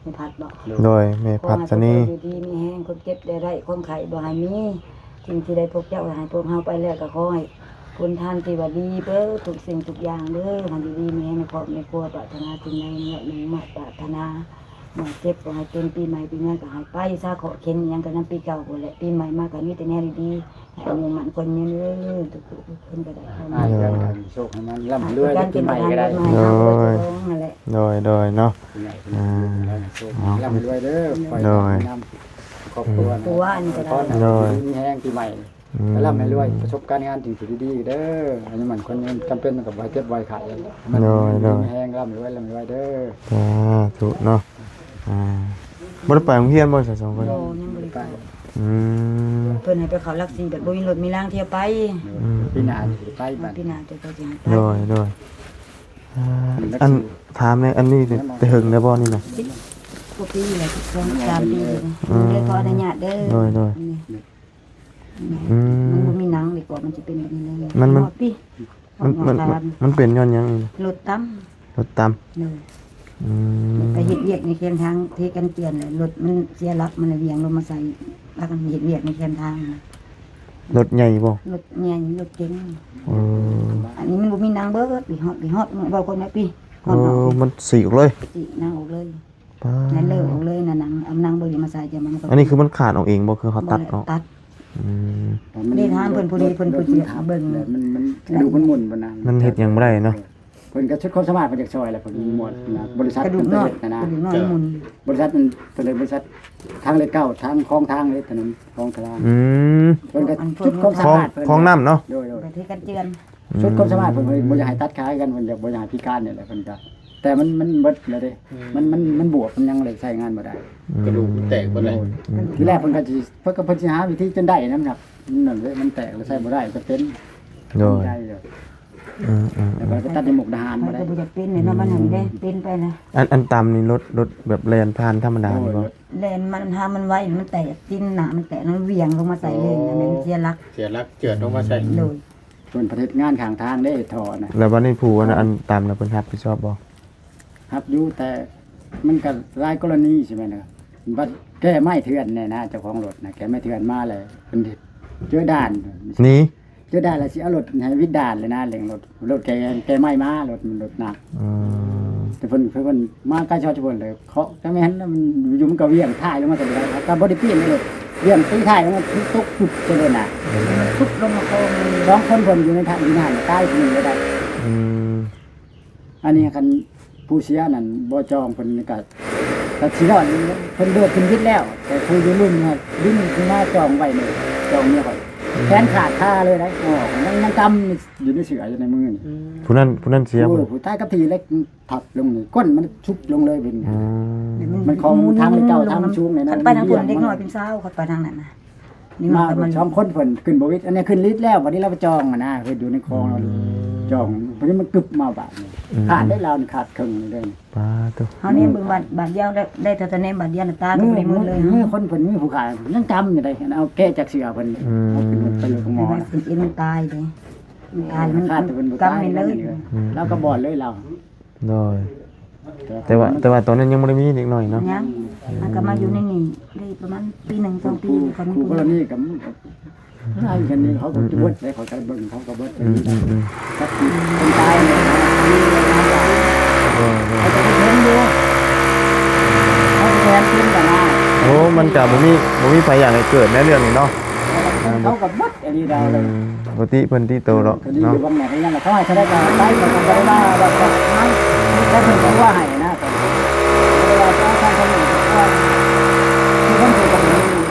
ແມ່ພັດບໍ? ໂດຍ ແມ່ພັດຊະນີ ຂໍໃຫ້ພວກເຈົ້າຢູ່ດີມີແຮງ ຄວາມເຈັບຢ່າໄດ້ ຄວາມໄຂ້ບໍ່ໃຫ້ມີ ສິ່ງທີ່ໄດ້ພວກເຈົ້າໃຫ້ພວກເຮົາໄປແລ້ວ ກໍຂໍໃຫ້ຜົນທານທີ່ວ່າດີເບີດທຸກສິ່ງທຸກຢ່າງເດີ ໃຫ້ຢູ່ດີມີແຮງໃນຄອບໃນຄົວ ປາດຖະໜາສິ່ງໃດໝາດມຸງໝາດປາດຖະໜາ ໝາດເຈັບບໍ່ໃຫ້ເປັນ ປີໃໝ່ປີໃໝ່ກໍໃຫ້ໄປຊະ ເຄາະເຂັນອີ່ຫຍັງກໍນຳປີເກົ່າພຸ້ນແຫຼະ ປີໃໝ່ມາກໍມີແຕ່ແນວດີໆ ໃຫ້ອາຍຸໝັ້ນຂວັນຍືນເດີ ທຸກຜູ້ທຸກຄົນກໍໄດ້ ອ່າ ຂໍໃຫ້ໂຊກໃຫ້ມັນ ລ່ຳໃຫ້ລວຍ ປີໃໝ່ກໍໄດ້ ໂດຍ ໂດຍ ໂດຍເນາະ ອ່າ ລ່ຳໃຫ້ລວຍເດີ ໂດຍ ຄອບຄົວ ຄົວອັນນີ້ກໍໄດ້ ໂດຍ ມີແຮງປີໃໝ່ ອືມ ໃຫ້ລ່ຳໃຫ້ລວຍ ປະສົບການງານສິ່ງທີ່ດີໆເດີ ອາຍຸໝັ້ນຂວັນຍືນ ຈຳເປັນມັນກໍບໍ່ໃຫ້ເຈັບບໍ່ໃຫ້ໄຂ້ ໂດຍ ໂດຍ ມີແຮງ ລ່ຳໃຫ້ລວຍ ລ່ຳໃຫ້ລວຍເດີ ສາທຸເນາະ ອ່າ ບໍ່ໄດ້ໄປໂຮງຮຽນບໍ່ ສາວສອງຄົນ? ບໍ່ ຍັງບໍ່ໄດ້ໄປ ອືມ ເພິ່ນໃຫ້ໄປເຂົ້າຫຼັກສີ່ ບັດບໍ່ມີລົດມີລາງທຽວໄປ ອືມ ປີໜ້າຊິໄປ ປີໜ້າຈະໄປຊິໃຫ້ໄປ ໂດຍ ໂດຍ ອ່າ ອັນ ຖາມແດ່ ອັນນີ້ແຕ່ເຫິງແລ້ວບໍ່ນີ້ນະ? ສິບກວ່າປີແລ້ວ ສິບສອງ ສິບສາມປີ ອືມ ເດີ ຂໍອະນຸຍາດເດີ ໂດຍ ໂດຍ ອືມ ມັນບໍ່ມີໜັງດີກວ່າ ມັນຊິເປັນແບບນີ້ເລີຍ ມັນ ມັນ ມັນ ມັນເປັນຍ້ອນຫຍັງນີ້? ລົດຕຳ ລົດຕຳ ໂດຍ ອືມ ໄປເຮັດວຽກໃນແຄມທາງ ເທກັນເຈື່ອນ ແລ້ວລົດມັນເສຍຫຼັກ ມັນລະຫວ່ຽງລົງມາໃສ່ ພາກັນເຮັດວຽກໃນແຄມທາງ ລົດໃຫຍ່ບໍ່? ລົດໃຫຍ່ ລົດເກັງ ເອີ ອັນນີ້ມັນບໍ່ມີໜັງເບີດ ໄປຮອດ ໄປຮອດ ເວົ້າກ່ອນແມ່ ໄປຮອດ ເອີ ມັນສີກອອກເລີຍ ສີກໜັງອອກເລີຍ ປາດ ນັ້ນເລີກອອກເລີຍນະ ໜັງ ເອົາໜັງບໍ່ຢູ່ມາໃສ່ ແຕ່ມັນກໍ ອັນນີ້ຄືມັນຂາດອອກເອງບໍ່? ຄືເຮົາຕັດເນາະ ບໍ່ໄດ້ຕັດ ອືມ ໄດ້ຖາມເພິ່ນ ຜູ້ນີ້ເພິ່ນ ເພິ່ນຊິເບິ່ງ ມັນ ມັນ ກະດູກມັນໝຸ່ນບໍ່ນະ ມັນເຮັດຫຍັງບໍ່ໄດ້ເນາະ ເພິ່ນກໍສຸດຄວາມສາມາດເພິ່ນຢາກຊ່ອຍແຫຼະ ເພິ່ນໝົດນະ ອືມ ບໍລິສັດ ກະດູກນ້ອຍ ເພິ່ນເຮັດນະ ກະດູກນ້ອຍ ເອີ ໝຸ່ນ ບໍລິສັດ ເພິ່ນເອີ້ນບໍລິສັດທາງເລກເກົ້າ ທາງຄອງທາງເຮັດຖະໜົນຄອງທະລາງ ອືມ ເພິ່ນກໍສຸດຄວາມສາມາດ ຄອງ ເພິ່ນ ຄອງນ້ຳເນາະ ໂດຍ ໂດຍ ໄປເທກັນເຈື່ອນ ອືມ ສຸດຄວາມສາມາດເພິ່ນ ເພິ່ນບໍ່ຢາກໃຫ້ຕັດຂາຍກັນ ເພິ່ນຢາກ ບໍ່ຢາກໃຫ້ພິການນີ້ແຫຼະ ເພິ່ນກໍ ແຕ່ມັນ ມັນເບິດແລ້ວເດ້ ອືມ ມັນ ມັນ ມັນບວບ ມັນຫຍັງເລີຍໃຊ້ງານບໍ່ໄດ້ ກະດູກແຕກເບິດເລີຍ ໂດຍ ອືມ ທີແລກເພິ່ນກໍຊິ ເພິ່ນກໍ ເພິ່ນຊິຫາວິທີຈົນໄດ້ນຳ ນັ້ນເລີຍ ມັນແຕກແລ້ວໃຊ້ບໍ່ໄດ້ ກໍເປັນ ໂດຍ ເປັນໄດ້ຢູ່ ອືມໆໆ ແລ້ວກໍໄປຕັດໃນມຸກດາຫານບໍ່ໄດ້ ມັນກໍບໍ່ຢາກເປັນເນາະ ມັນຫັ້ນເດ້ ເປັນໄປແລ້ວ ອັນ ອັນຕຳນີ້ລົດ ລົດແບບແລ່ນຜ່ານທຳມະດານີ້ບໍ່? ໂດຍ ແລ່ນ ມັນ ຫາມັນໄວ ມັນແຕກ ຕີນໜ້າມັນແຕກ ມັນຫວ່ຽງລົງມາໃສ່ເລີຍ ໂອ້ ແມ່ນເສຍຫຼັກ ເສຍຫຼັກ ເຈື່ອນລົງມາໃສ່ ໂດຍ ເພິ່ນປະເທດງານຂ້າງທາງເດ້ ທໍ່ນະ ແລ້ວບັດນີ້ຜູ້ອັນ ອັນຕຳນະ ເພິ່ນຮັບຜິດຊອບບໍ່? ຮັບຢູ່ ແຕ່ມັນກໍຫຼາຍກໍລະນີ ຊິແມ່ນ ບັດແກ້ໄມ້ເຖື່ອນແນ່ນະ ເຈົ້າຂອງລົດນະ ແກ້ໄມ້ເຖື່ອນມາແລ້ວ ເພິ່ນເຈີດ່ານ ໜີ ເຈີດ່ານແລ້ວຊິເອົາລົດໃຫ້ວິດດ່ານເລີຍນະ ເລັ່ງລົດ ລົດແກ້ ແກ້ໄມ້ມາ ລົດມັນລົດໜັກ ອືມ ແຕ່ເພິ່ນ ເພິ່ນ ເພິ່ນມາໄກຊອດເພິ່ນເລີຍ ເຄາະ ແຕ່ແມ່ນມັນຢູ່ ມັນກໍຫວ່ຽງທ້າຍລົງມາ ກໍບໍ່ໄດ້ ກໍບໍ່ໄດ້ປ່ຽນເລີຍ ຫວ່ຽງຕີທ້າຍລົງມາ ຕົກປຸບໄປເລີຍນະ ມັນຊຸດລົງມາ ສອງຄົນເພິ່ນຢູ່ໃນ ຢູ່ໃນຫັ້ນ ຕາຍຜູ້ໜຶ່ງເລີຍໄດ໋ ອືມ ອັນນີ້ຄັນຜູ້ເສຍນັ້ນບໍ່ຈອງ ເພິ່ນກໍ ກໍຊິລອດ ເພິ່ນເບີດເພິ່ນວິດແລ້ວ ແຕ່ຜູ້ຢູ່ລຸ່ມຫັ້ນດຶງຂຶ້ນມາຈອງໄວ້ນີ້ ຈອງເມຍຂ້ອຍ ອືມ ແຂນຂາດຄາເລີຍໄດ໋ ອອກ ຍັງ ຍັງກຳຢູ່ໃນເສື້ອ ຢູ່ໃນມືນີ້ ອືມ ຜູ້ນັ້ນ ຜູ້ນັ້ນເສຍ ໂອ້ ຜູ້ຕາຍກັບທີ່ເລັກ ທັບລົງນີ້ ກົ້ນມັນຊຸບລົງເລີຍເປັນ ອືມ ມັນຂອງທາງເກົ່າ ທາງມັນສູງແນ່ນອນ ຄັນໄປທາງພຸ້ນ ເດັກນ້ອຍເປັນຊາວ ຄັນໄປທາງນັ້ນນະ ມາສອງຄົນເພິ່ນຂຶ້ນບໍ່ວິດ ອັນນີ້ຂຶ້ນວິດແລ້ວ ບັດນີ້ລາວໄປຈອງຫັ້ນນະ ເພິ່ນຢູ່ໃນຄອງ ອືມ ຈອງ ບັດນີ້ມັນກຶບມາບາດນີ້ ອືມ ຂາດໄດ້ລາວນີ້ ຂາດເຄິ່ງເລີຍ ປາໂຕ ເຮົາແນມເບິ່ງບາດ ບາດດຽວ ໄດ້ ໄດ້ເທົ່າແຕ່ແນມບາດດຽວ ຕາກໍບໍ່ໄດ້ມືນເລີຍ ມືຄົນເພິ່ນ ມືຜູ້ຂາຍຍັງກຳຢູ່ໃດ໋ ເອົາແກະຈາກເສື້ອເພິ່ນ ອືມ ເອົາຂຶ້ນໄປໂລງໝໍ ເປັນເອັນມັນຕາຍເດ້ ມັນຕາຍ ມັນ ຂາດແຕ່ເພິ່ນບໍ່ຕາຍ ກຳໄປເລີຍ ອືມ ລາວກໍບອດເລີຍລາວ ໂດຍ ແຕ່ວ່າ ແຕ່ວ່າຕອນນັ້ນຍັງບໍ່ໄດ້ມີເດັກນ້ອຍເນາະ ຍັງ ມັນກໍມາຢູ່ໃນນີ້ໄດ້ປະມານປີໜຶ່ງສອງປີ ຄັນ ຄູ່ກໍມີ ຄູ່ກໍລະນີກໍ ຫຼາຍກັນນີ້ ເຂົາກໍເບິດເດ້ ເຂົາກໍເບິ່ງ ເຂົາກໍເບິດ ອືມໆໆ ຈັກຄົນຕາຍເນາະ ເອີໆ ເຂົາກໍເຫັນຢູ່ ເຂົາກໍເຫັນເປັນກັນນະ ໂອ້ ມັນກໍບໍ່ມີ ບໍ່ມີໃຜຢາກໃຫ້ເກີດໃນເລື່ອງນີ້ເນາະ ເຂົາກໍເບິດ ອັນນີ້ດາວເລີຍ ອືມ ບໍ່ຕິເພິ່ນຕິໂຕດອກເນາະ ຄະດີຢູ່ເບື້ອງໜ້າເພິ່ນຍັງ ເຂົາໃຫ້ເທົ່າໃດກໍໄປ ເຂົາກໍບໍ່ໄດ້ວ່າ ແຕ່ເພິ່ນກໍວ່າໃຫ້ນະ ເພິ່ນກໍບໍ່ໄດ້ວ່າ ເອົາທາງເພິ່ນກໍ ຄືເພິ່ນກໍບໍ່ມີ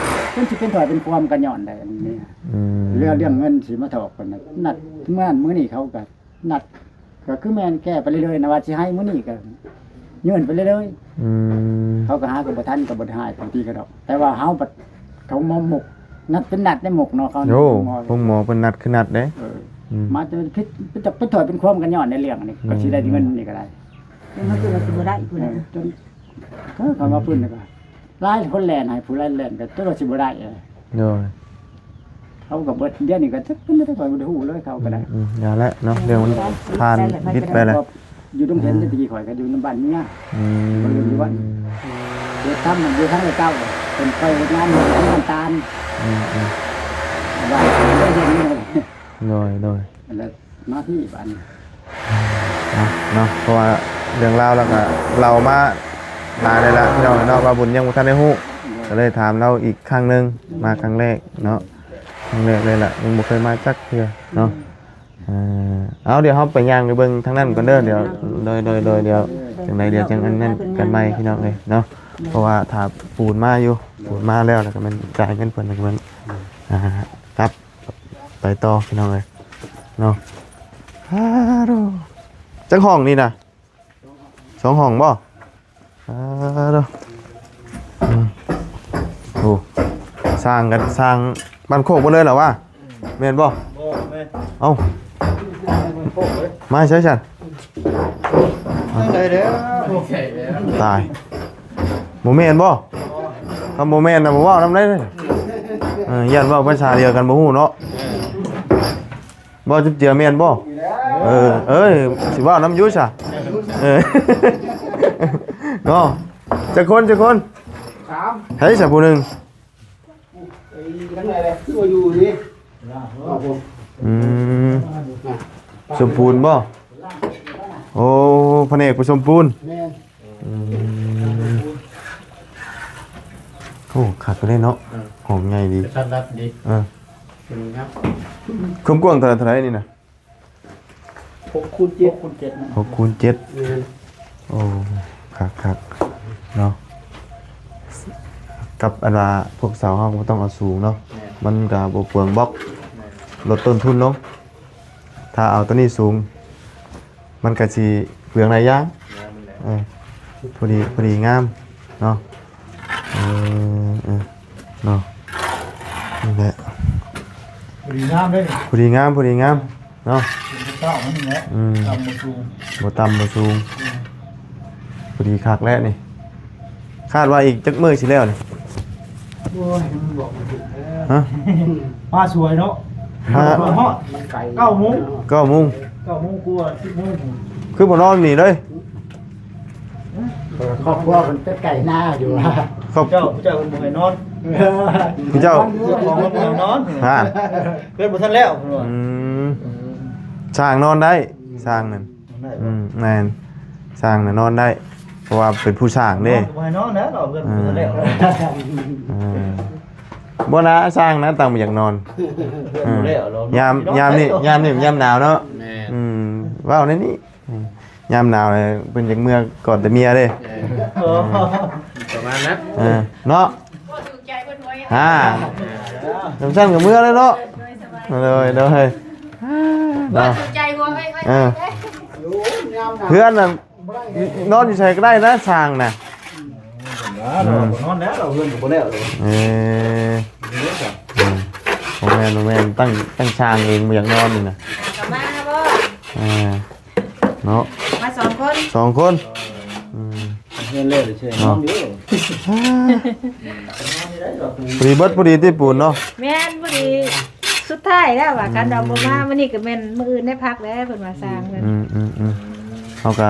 ເພິ່ນຊິເປັນຖ້ອຍເປັນຄວາມກັນຍ້ອນໃດ ອັນນີ້ ອືມ ເລື່ອງ ເລື່ອງເງິນຊິມາຖອກເພິ່ນນະ ນັດມື້ນັ້ນມື້ນີ້ ເຂົາກໍນັດ ກໍຄືແມ່ນແກ້ໄປເລື້ອຍໆນະ ວ່າຊິໃຫ້ມື້ນີ້ກໍຍື່ນໄປເລື້ອຍໆ ອືມ ເຂົາກໍຫາກໍບໍ່ທັນ ກໍບໍ່ໄດ້ໃຫ້ບາງທີກໍດອກ ແຕ່ວ່າເຮົາບັດ ເຂົາມາໝົກ ນັດເປັນນັດໄດ້ໝົກເນາະ ເຂົາ ໂອ້ ໂຮງໝໍເພິ່ນນັດຄືນັດເດ້ ເອີ ອືມ ມາຈະເປັນຜິດ ເປັນຈັກເປັນຖ້ອຍເປັນຄວາມກັນຍ້ອນໃນເລື່ອງນີ້ ແມ່ນ ກໍຊິໄດ້ເງິນນີ້ກໍໄດ້ ເອີ ຈົນ ເອີ ເຂົາມາເພິ່ນກໍ ຫຼາຍຄົນແລ່ນໃຫ້ ຜູ້ຫຼາຍແລ່ນກໍຈະວ່າຊິບໍ່ໄດ້ ໂດຍ ເຂົາກໍເບິດ ດຽວນີ້ກໍຈັກເປັນໄດ້ ຂ້ອຍບໍ່ໄດ້ຮູ້ເລີຍ ເຂົາກໍໄດ້ ອືມໆ ຢ່າແຫຼະເນາະ ເລື່ອງມັນຜ່ານຜິດໄປແລ້ວ ຢູ່ດົງເຫັນ ອືມ ແຕ່ຕະກີ້ຂ້ອຍກໍຢູ່ນຳບ້ານເມຍ ອືມ ບໍ່ໄດ້ຢູ່ວັດ ເຮັດທຳຢູ່ທາງເກົ່າ ເປັນໄຟເຮັດງານຢູ່ທາງນ້ຳຕານ ອືມໆ ບ້ານໄດ້ເຫັນເລີຍ ໂດຍໆ ແລ້ວມາພີ້ບ້ານ ເນາະ ເນາະ ເພາະວ່າເລື່ອງລາວລາວກໍເລົ່າມາຫຼາຍແລ້ວລະ ພີ່ນ້ອງເນາະ ວ່າບຸນຍັງບໍ່ທັນໄດ້ຮູ້ ໂດຍ ກໍເລີຍຖາມລາວອີກຄັ້ງໜຶ່ງ ມາຄັ້ງແລກເນາະ ຄັ້ງແລກເລີຍລະ ຍັງບໍ່ເຄີຍມາຈັກເທື່ອເນາະ. ເອີ ເອົາ ດຽວເຮົາໄປຍ່າງໄປເບິ່ງທາງນັ້ນກ່ອນເດີ ດຽວ ໂດຍ ໂດຍ ໂດຍ ດຽວຈັ່ງໃດດຽວຈັ່ງອັນນັ້ນກັນໃໝ່ພີ່ນ້ອງເອີຍເນາະ ເພາະວ່າຖ້າປູນມາຢູ່ ປູນມາແລ້ວ ແລ້ວກໍແມ່ນຈ່າຍເງິນເພິ່ນ ແລ້ວກໍແມ່ນ ອ່າ ກັບໄປຕໍ່ພີ່ນ້ອງເອີຍເນາະ. ອາໂດ ຈັກຫ້ອງນີ້ນະ? ສອງຫ້ອງບໍ່? ອາໂດ ອືມ ໂອ້ ສ້າງກັນ ສ້າງບ້ານໂຄກເບິດເລີຍລະວະ ແມ່ນບໍ່? ບໍ່ແມ່ນ ເອົ້າ ບ້ານໂຄກເລີຍ ມາໃສຊັ້ນ? ຈັ່ງໃດເດ້? ຕາຍ ບໍ່ແມ່ນບໍ່? ຄັນບໍ່ແມ່ນນະ ບໍ່ເວົ້ານຳໄດ້ ເອີ ຢ້ານເວົ້າພາສາດຽວກັນບໍ່ຮູ້ເນາະ ເອີ ບໍ່ ຈຸບເຈືອແມ່ນບໍ່? ເອີ ເອີ ຊິເວົ້ານຳຢູ່ຊະ ເອີ ເນາະ ຈັກຄົນ ຈັກຄົນ? ສາມ ໃຜຊະຜູ້ໜຶ່ງ? ເອີ ທາງໃດແຫຼະ ຄືວ່າຢູ່ນີ້ ອືມ ສົມບູນບໍ່? ໂອ້ ພະແນກປະສົມປູນ ແມ່ນ ອືມ ໂອ້ ຄັກເລີຍເນາະ ເອີ ຫ້ອງໃຫຍ່ດີ ກະທັນລັດດີ ເອີ ຄວາມກວ້າງເທົ່າໃດ ເທົ່າໃດນີ້ນະ? ຫົກຄູນເຈັດ ຫົກຄູນເຈັດ ຫົກຄູນເຈັດ ແມ່ນ ໂອ້ ຄັກໆ ເນາະ ກັບອັນວ່າພວກເສົາເຮົາກໍບໍ່ຕ້ອງເອົາສູງເນາະ ແມ່ນ ມັນກໍບໍ່ເປືອງບລັອກ ແມ່ນ ລົດຕົ້ນທຶນລົງ ຖ້າເອົາໂຕນີ້ສູງ ມັນກະຊິເປືອງຫຼາຍຢ່າງ ງາມແລ້ວ ເອີ ພໍດີ ພໍດີງາມເນາະ ເອີ ເອີ ເນາະ ນີ້ແຫຼະ ພໍດີງາມເດ້ ພໍດີງາມ ພໍດີງາມເນາະ ເປັນເຈົ້າມັນນີ້ແຫຼະ ອືມ ຕ່ຳບໍ່ສູງ ບໍ່ຕ່ຳບໍ່ສູງ ອືມ ພໍດີຄັກແລ້ວນີ້ ຄາດວ່າອີກຈັກມື້ຊິແລ້ວນີ້? ໂອ້ຍ ມັນບອກບໍ່ຖືກແລ້ວ ຮະ? ຟ້າສວຍເນາະ ຮະ? ຮອດ ມັນໄກ ເກົ້າໂມງ ເກົ້າໂມງ ເກົ້າໂມງກວ່າ ສິບໂມງ ຄືບໍ່ນອນນີ້ເລີຍ ຄອບຄົວເພິ່ນໄປໄກນາຢູ່ ຄອບ ເຈົ້າ ເຈົ້າເພິ່ນບໍ່ໃຫ້ນອນ ເຈົ້າ ເຈົ້າຂອງເພິ່ນບໍ່ໃຫ້ນອນ ຮະ? ເພິ່ນບໍ່ທັນແລ້ວ ເພິ່ນວ່າ ອືມ ຊ່າງນອນໄດ້ ຊ່າງນັ້ນ ອືມ ແມ່ນ ຊ່າງນະນອນໄດ້ ເພາະວ່າເປັນຜູ້ສ້າງເດ້ ນອນກໍບໍ່ໃຫ້ນອນແລ້ວ ເຮົາເຮືອນ ເອີ ບໍ່ທັນແລ້ວ ເອີ ບໍ່ນະ ຊ່າງນະ ຕ່າງບໍ່ຢາກນອນ ເຮືອນບໍ່ແລ້ວ ເອີ ຍາມ ຍາມນີ້ ຍາມນີ້ ຍາມໜາວເນາະ ແມ່ນ ອືມ ເວົ້າໃນນີ້ ອືມ ຍາມໜາວເພິ່ນຢາກເມືອກອດແຕ່ເມຍເດ້ ເອີ ປະມານນັ້ນ ເອີ ເນາະ ບໍ່ຖືກໃຈເພິ່ນໄວ້ ອ່າ ຈັ່ງຊັ້ນກໍເມືອແລ້ວເນາະ ໂດຍ ໂດຍ ເນາະ ບໍ່ຖືກໃຈຜົວໄວ້ ເອີ ເພື່ອນນັ້ນ ນອນຢູ່ໃສກໍໄດ້ນະ ຊ່າງນະ ອືມ ນອນແລ້ວ ເຮົາເຮືອນກໍບໍ່ແລ້ວ ເອີ ອືມ ບໍ່ແມ່ນ ບໍ່ແມ່ນ ຕັ້ງ ຕັ້ງຊ່າງເອງ ບໍ່ຢາກນອນນີ້ນະ ກໍມາບໍ່ ເອີ ເນາະ ມາສອງຄົນ ສອງຄົນ ອືມ ເຮືອນແລ້ວເລີຍ ນອນຢູ່ ພໍດີເບິດ ພໍດີຕິ ປູນເນາະ ແມ່ນ ພໍດີ ສຸດທ້າຍແລ້ວວ່າ ອືມ ຄັນເຮົາບໍ່ມາມື້ນີ້ກໍແມ່ນມື້ອື່ນໄດ້ພັກແລ້ວ ເພິ່ນວ່າຊ່າງເພິ່ນ ອືມໆໆ ເຮົາກໍ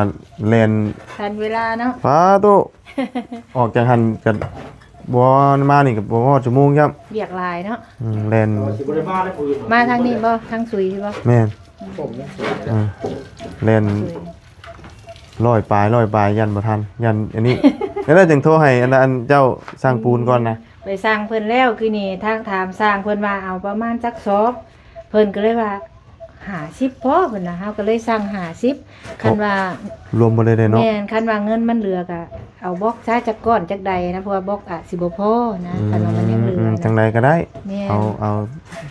ແລ່ນທັນເວລາເນາະ ປາໂຕ ອອກຈາກຫັ້ນກໍບໍ່ ມານີ້ກໍບໍ່ຮອດຊົ່ວໂມງຊ້ຳ ວຽກຫຼາຍເນາະ ອືມ ແລ່ນ ມາທາງນີ້ບໍ່ ທາງສຸຍບໍ່ ແມ່ນ ເອີ ແລ່ນ ຮ້ອຍປາຍ ຮ້ອຍປາຍ ຢ້ານບໍ່ທັນ ຢ້ານອັນນີ້ ແລ້ວຈຶ່ງໂທໃຫ້ອັນ ອັນເຈົ້າຊ່າງປູນກ່ອນນະ ໄປສັ່ງເພິ່ນແລ້ວຄືນີ້ ທາງຖາມຊ່າງເພິ່ນວ່າເອົາປະມານຈັກສອບ ເພິ່ນກໍເລີຍວ່າຫ້າສິບພໍ ເພິ່ນວ່າ ເຮົາກໍເລີຍສັ່ງຫ້າສິບ ຄັນວ່າລວມໝົດເລີຍເນາະ ແມ່ນ ຄັນວ່າເງິນມັນເຫຼືອກໍເອົາບລັອກຊະຈັກກ້ອນຈັກໃດນະ ເພາະວ່າບລັອກອາດຊິບໍ່ພໍນະ ອືມ ຄັນວ່າມັນຍັງເຫຼືອ ອືມ ຈັ່ງໃດກໍໄດ້ ແມ່ນ ເອົາ ເອົາ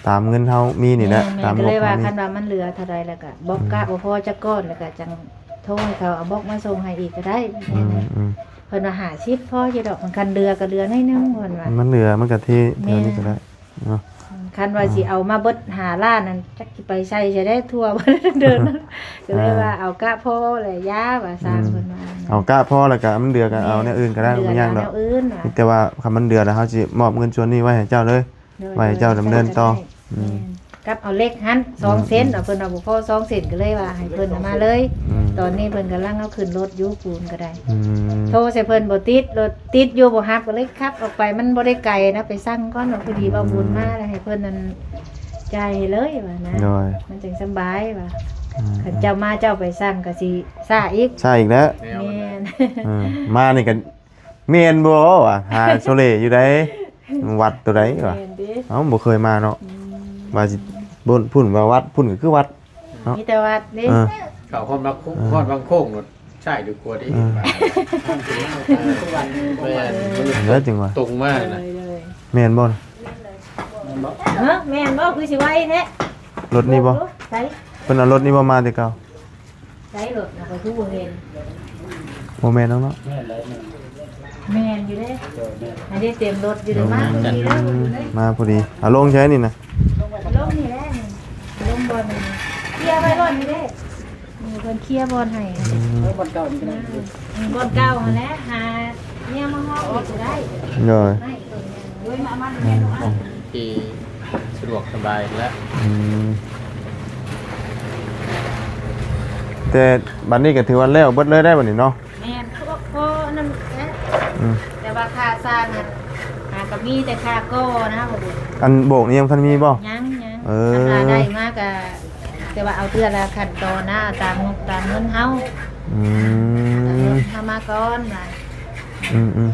ຕາມເງິນເຮົາມີນີ້ແຫຼະ ແມ່ນ ຕາມ ກໍເລີຍວ່າ ງົບເຮົາມີ ຄັນວ່າມັນເຫຼືອເທົ່າໃດແລ້ວກໍບລັອກ ອືມ ກະບໍ່ພໍຈັກກ້ອນ ແລ້ວກໍຈັ່ງ ໂທໃຫ້ເຂົາເອົາບລັອກມາສົ່ງໃຫ້ອີກກໍໄດ້ ອືມ ອືມ ເພິ່ນວ່າຫ້າສິບພໍຢູ່ດອກ ຄັນເຫຼືອກໍເຫຼືອໜ້ອຍໜຶ່ງ ເພິ່ນວ່າ ມັນເຫຼືອມັນກໍເທແຖວນີ້ກໍໄດ້ ແມ່ນ ເນາະ ອືມ ຄັນວ່າ ອືມ ຊິເອົາມາເບິດຫ້າລ້ານນັ້ນ ຈັກຊິໄປໃສ່ໃສໄດ້ທົ່ວ ເດີນ ກໍເລີຍວ່າ ອ່າ ເອົາກະພໍແຫຼະ ຢ່າວ່າຊ່າງ ອືມ ເພິ່ນວ່າ ເອົາກະພໍ ແລ້ວກໍມັນເຫຼືອກໍເອົາແນວອື່ນກໍໄດ້ ແມ່ນ ບໍ່ຍາກດອກ ເຫຼືອກໍເອົາແນວອື່ນວ່າ ມີແຕ່ວ່າຄັນມັນເຫຼືອແລ້ວ ເຮົາຊິມອບເງິນສ່ວນນີ້ໄວ້ໃຫ້ເຈົ້າເລີຍ ໂດຍ ໄວ້ເຈົ້າດຳເນີນຕໍ່ ໂດຍ ອືມ ແມ່ນ ກັບເອົາເຫຼັກຫັ້ນ ອືມ ສອງເສັ້ນ ອືມ ເອົາ ເພິ່ນວ່າບໍ່ພໍສອງເສັ້ນ ກໍເລີຍວ່າໃຫ້ເພິ່ນເອົາມາເລີຍ ອືມ ຕອນນີ້ເພິ່ນກຳລັງເອົາຂຶ້ນລົດຢູ່ ປູນກໍໄດ້. ອືມ ໂທໃສ່ເພິ່ນບໍ່ຕິດ ລົດຕິດຢູ່ບໍ່ຮັບ ກໍເລີຍຂັບອອກໄປ. ມັນບໍ່ໄດ້ໄກນະ ໄປສັ່ງກ່ອນວ່າ ພໍດີເວົ້າບຸນມາ ແລ້ວໃຫ້ເພິ່ນນັ້ນຈ່າຍໃຫ້ເລີຍວ່ານະ. ໂດຍ ມັນຈັ່ງສຳບາຍວ່າ. ອືມ ຄັນເຈົ້າມາເຈົ້າໄປສັ່ງກໍຊິຊ້າອີກ ຊ້າອີກແລ້ວ. ແມ່ນ ເອີ ມານີ້ກໍ ແມ່ນບໍ່ວະ? ຫາໂຊເລຢູ່ໃດ ວັດຕົວໃດວະ? ແມ່ນເດ້ ເອົ້າ ບໍ່ເຄີຍມາເນາະ. ອືມ ວ່າຊິ ພຸ້ນ ພຸ້ນວ່າວັດ ພຸ້ນກໍຄືວັດເນາະ. ມີແຕ່ວັດເດ້. ເອີ ເຂົ້າຮອດມາໂຄ ເອີ ຮອດວັງໂຄ້ງໂລດ ຊ້າຍດີກວ່າເດ້. ເອີ ແມ່ນ ເອີ ຈັ່ງຫວະ ຕົງມານະ. ໂດຍ ໂດຍ ແມ່ນບໍ່ນະ? ເອີ ແມ່ນບໍ່? ຄືຊິໄວແທ້. ລົດນີ້ບໍ່? ໃສ? ເພິ່ນເອົາລົດນີ້ບໍ່ມາແຕ່ເກົ່າ? ໃຊ້ລົດນະ ຂ້ອຍຄືບໍ່ເຫັນ. ບໍ່ແມ່ນດອກເນາະ. ແມ່ນຢູ່ເດ້ ອັນນີ້ເຕັມລົດຢູ່ເດ້. ມາພໍດີເດີ ມາພໍດີ. ເອົາລົງໃສນີ້ນະ? ລົງນີ້ແຫຼະ ລົງບ່ອນນີ້ ເຄຍໄວ້ບ່ອນນີ້ເດ້. ເພິ່ນເຄຍບ່ອນໃຫ້. ອືມ ບ່ອນເກົ່ານີ້ກໍໄດ້. ອືມ ບ່ອນເກົ່າຫັ້ນແຫຼະ ຫາແນວມາຮອງອີກກໍໄດ້. ໂດຍ ທີ່ສະດວກສະບາຍແຫຼະ. ອືມ ແຕ່ບັດນີ້ກໍຖືວ່າແລ້ວເບິດເລີຍໄດ໋ບັດນີ້ເນາະ. ແມ່ນ ເພາະ ເພາະອັນນັ້ນແຫຼະ. ອືມ ແຕ່ວ່າຄ່າສ້າງຫັ້ນ ຫາກໍມີແຕ່ຄ່າກໍ່ນະ. ອັນໂບກນີ້ຍັງບໍ່ທັນມີບໍ່? ຍັງ ຍັງ. ເອີ ຄັນວ່າໄດ້ມາກໍ ແຕ່ວ່າເອົາເທື່ອລະຂັ້ນຕອນນະ ຕາມງົບຕາມເງິນເຮົາ. ອືມ ຕາມງົບເຮົາມາກ່ອນນະ. ອືມ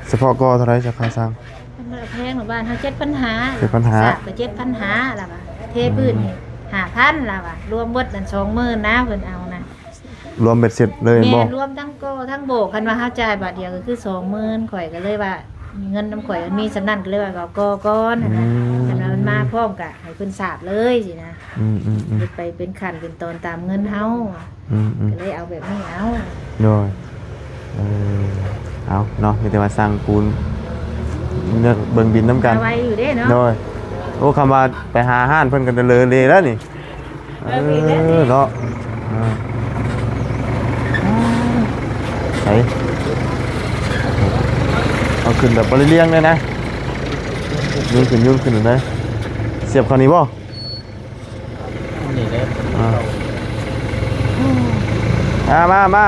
ໆ ສະເພາະກໍ່ເທົ່າໃດ ຈາກຄ່າສ້າງ? ມັນບໍ່ແພງດອກ ບ້ານເຮົາເຈັດພັນຫ້າ ເຈັດພັນຫ້າ ສາກກໍເຈັດພັນຫ້າລະວ່າ ເທພື້ນນີ້ ອືມ ຫ້າພັນລະວ່າ ລວມເບິດນັ້ນສອງໝື່ນນະ ເພິ່ນເອົານະ. ລວມເບັດເສັດເລີຍແມ່ນບໍ່? ລວມທັງກໍ່ທັງໂບກ ຄັນວ່າເຮົາຈ່າຍບາດດຽວກໍຄືສອງໝື່ນ. ຂ້ອຍກໍເລີຍວ່າ ເງິນນຳຂ້ອຍມັນມີສ່ຳນັ້ນ ກໍເລີຍວ່າເອົາກໍ່ກ່ອນຫັ້ນນະ. ອືມ ຄັນວ່າມັນມາພ້ອມກໍໃຫ້ເພິ່ນສາບເລີຍຊີ້ນະ. ອືມໆໆ ເຮັດໄປເປັນຂັ້ນເປັນຕອນຕາມເງິນເຮົາ. ອືມໆ ກໍເລີຍເອົາແບບນີ້ເອົາ. ໂດຍ ເອີ ເອົາເນາະ ມີແຕ່ວ່າສັ່ງປູນ ເບິ່ງບິນນຳກັນ ໄວຢູ່ເດ້ເນາະ. ໂດຍ ໂອ້ ຄຳວ່າໄປຫາຮ້ານເພິ່ນກໍເລີເລແລ້ວນີ້. ເອີເນາະ ເອີ ໄປ ເອົາຂຶ້ນແບບບໍ່ໄດ້ລຽງເລີຍນະ ຍືນຂຶ້ນ ຍືນຂຶ້ນເລີຍ. ສຽບເຂົ້ານີ້ບໍ່? ນີ້ແຫຼະ ອ່າ ອ່າ ມາ ມາ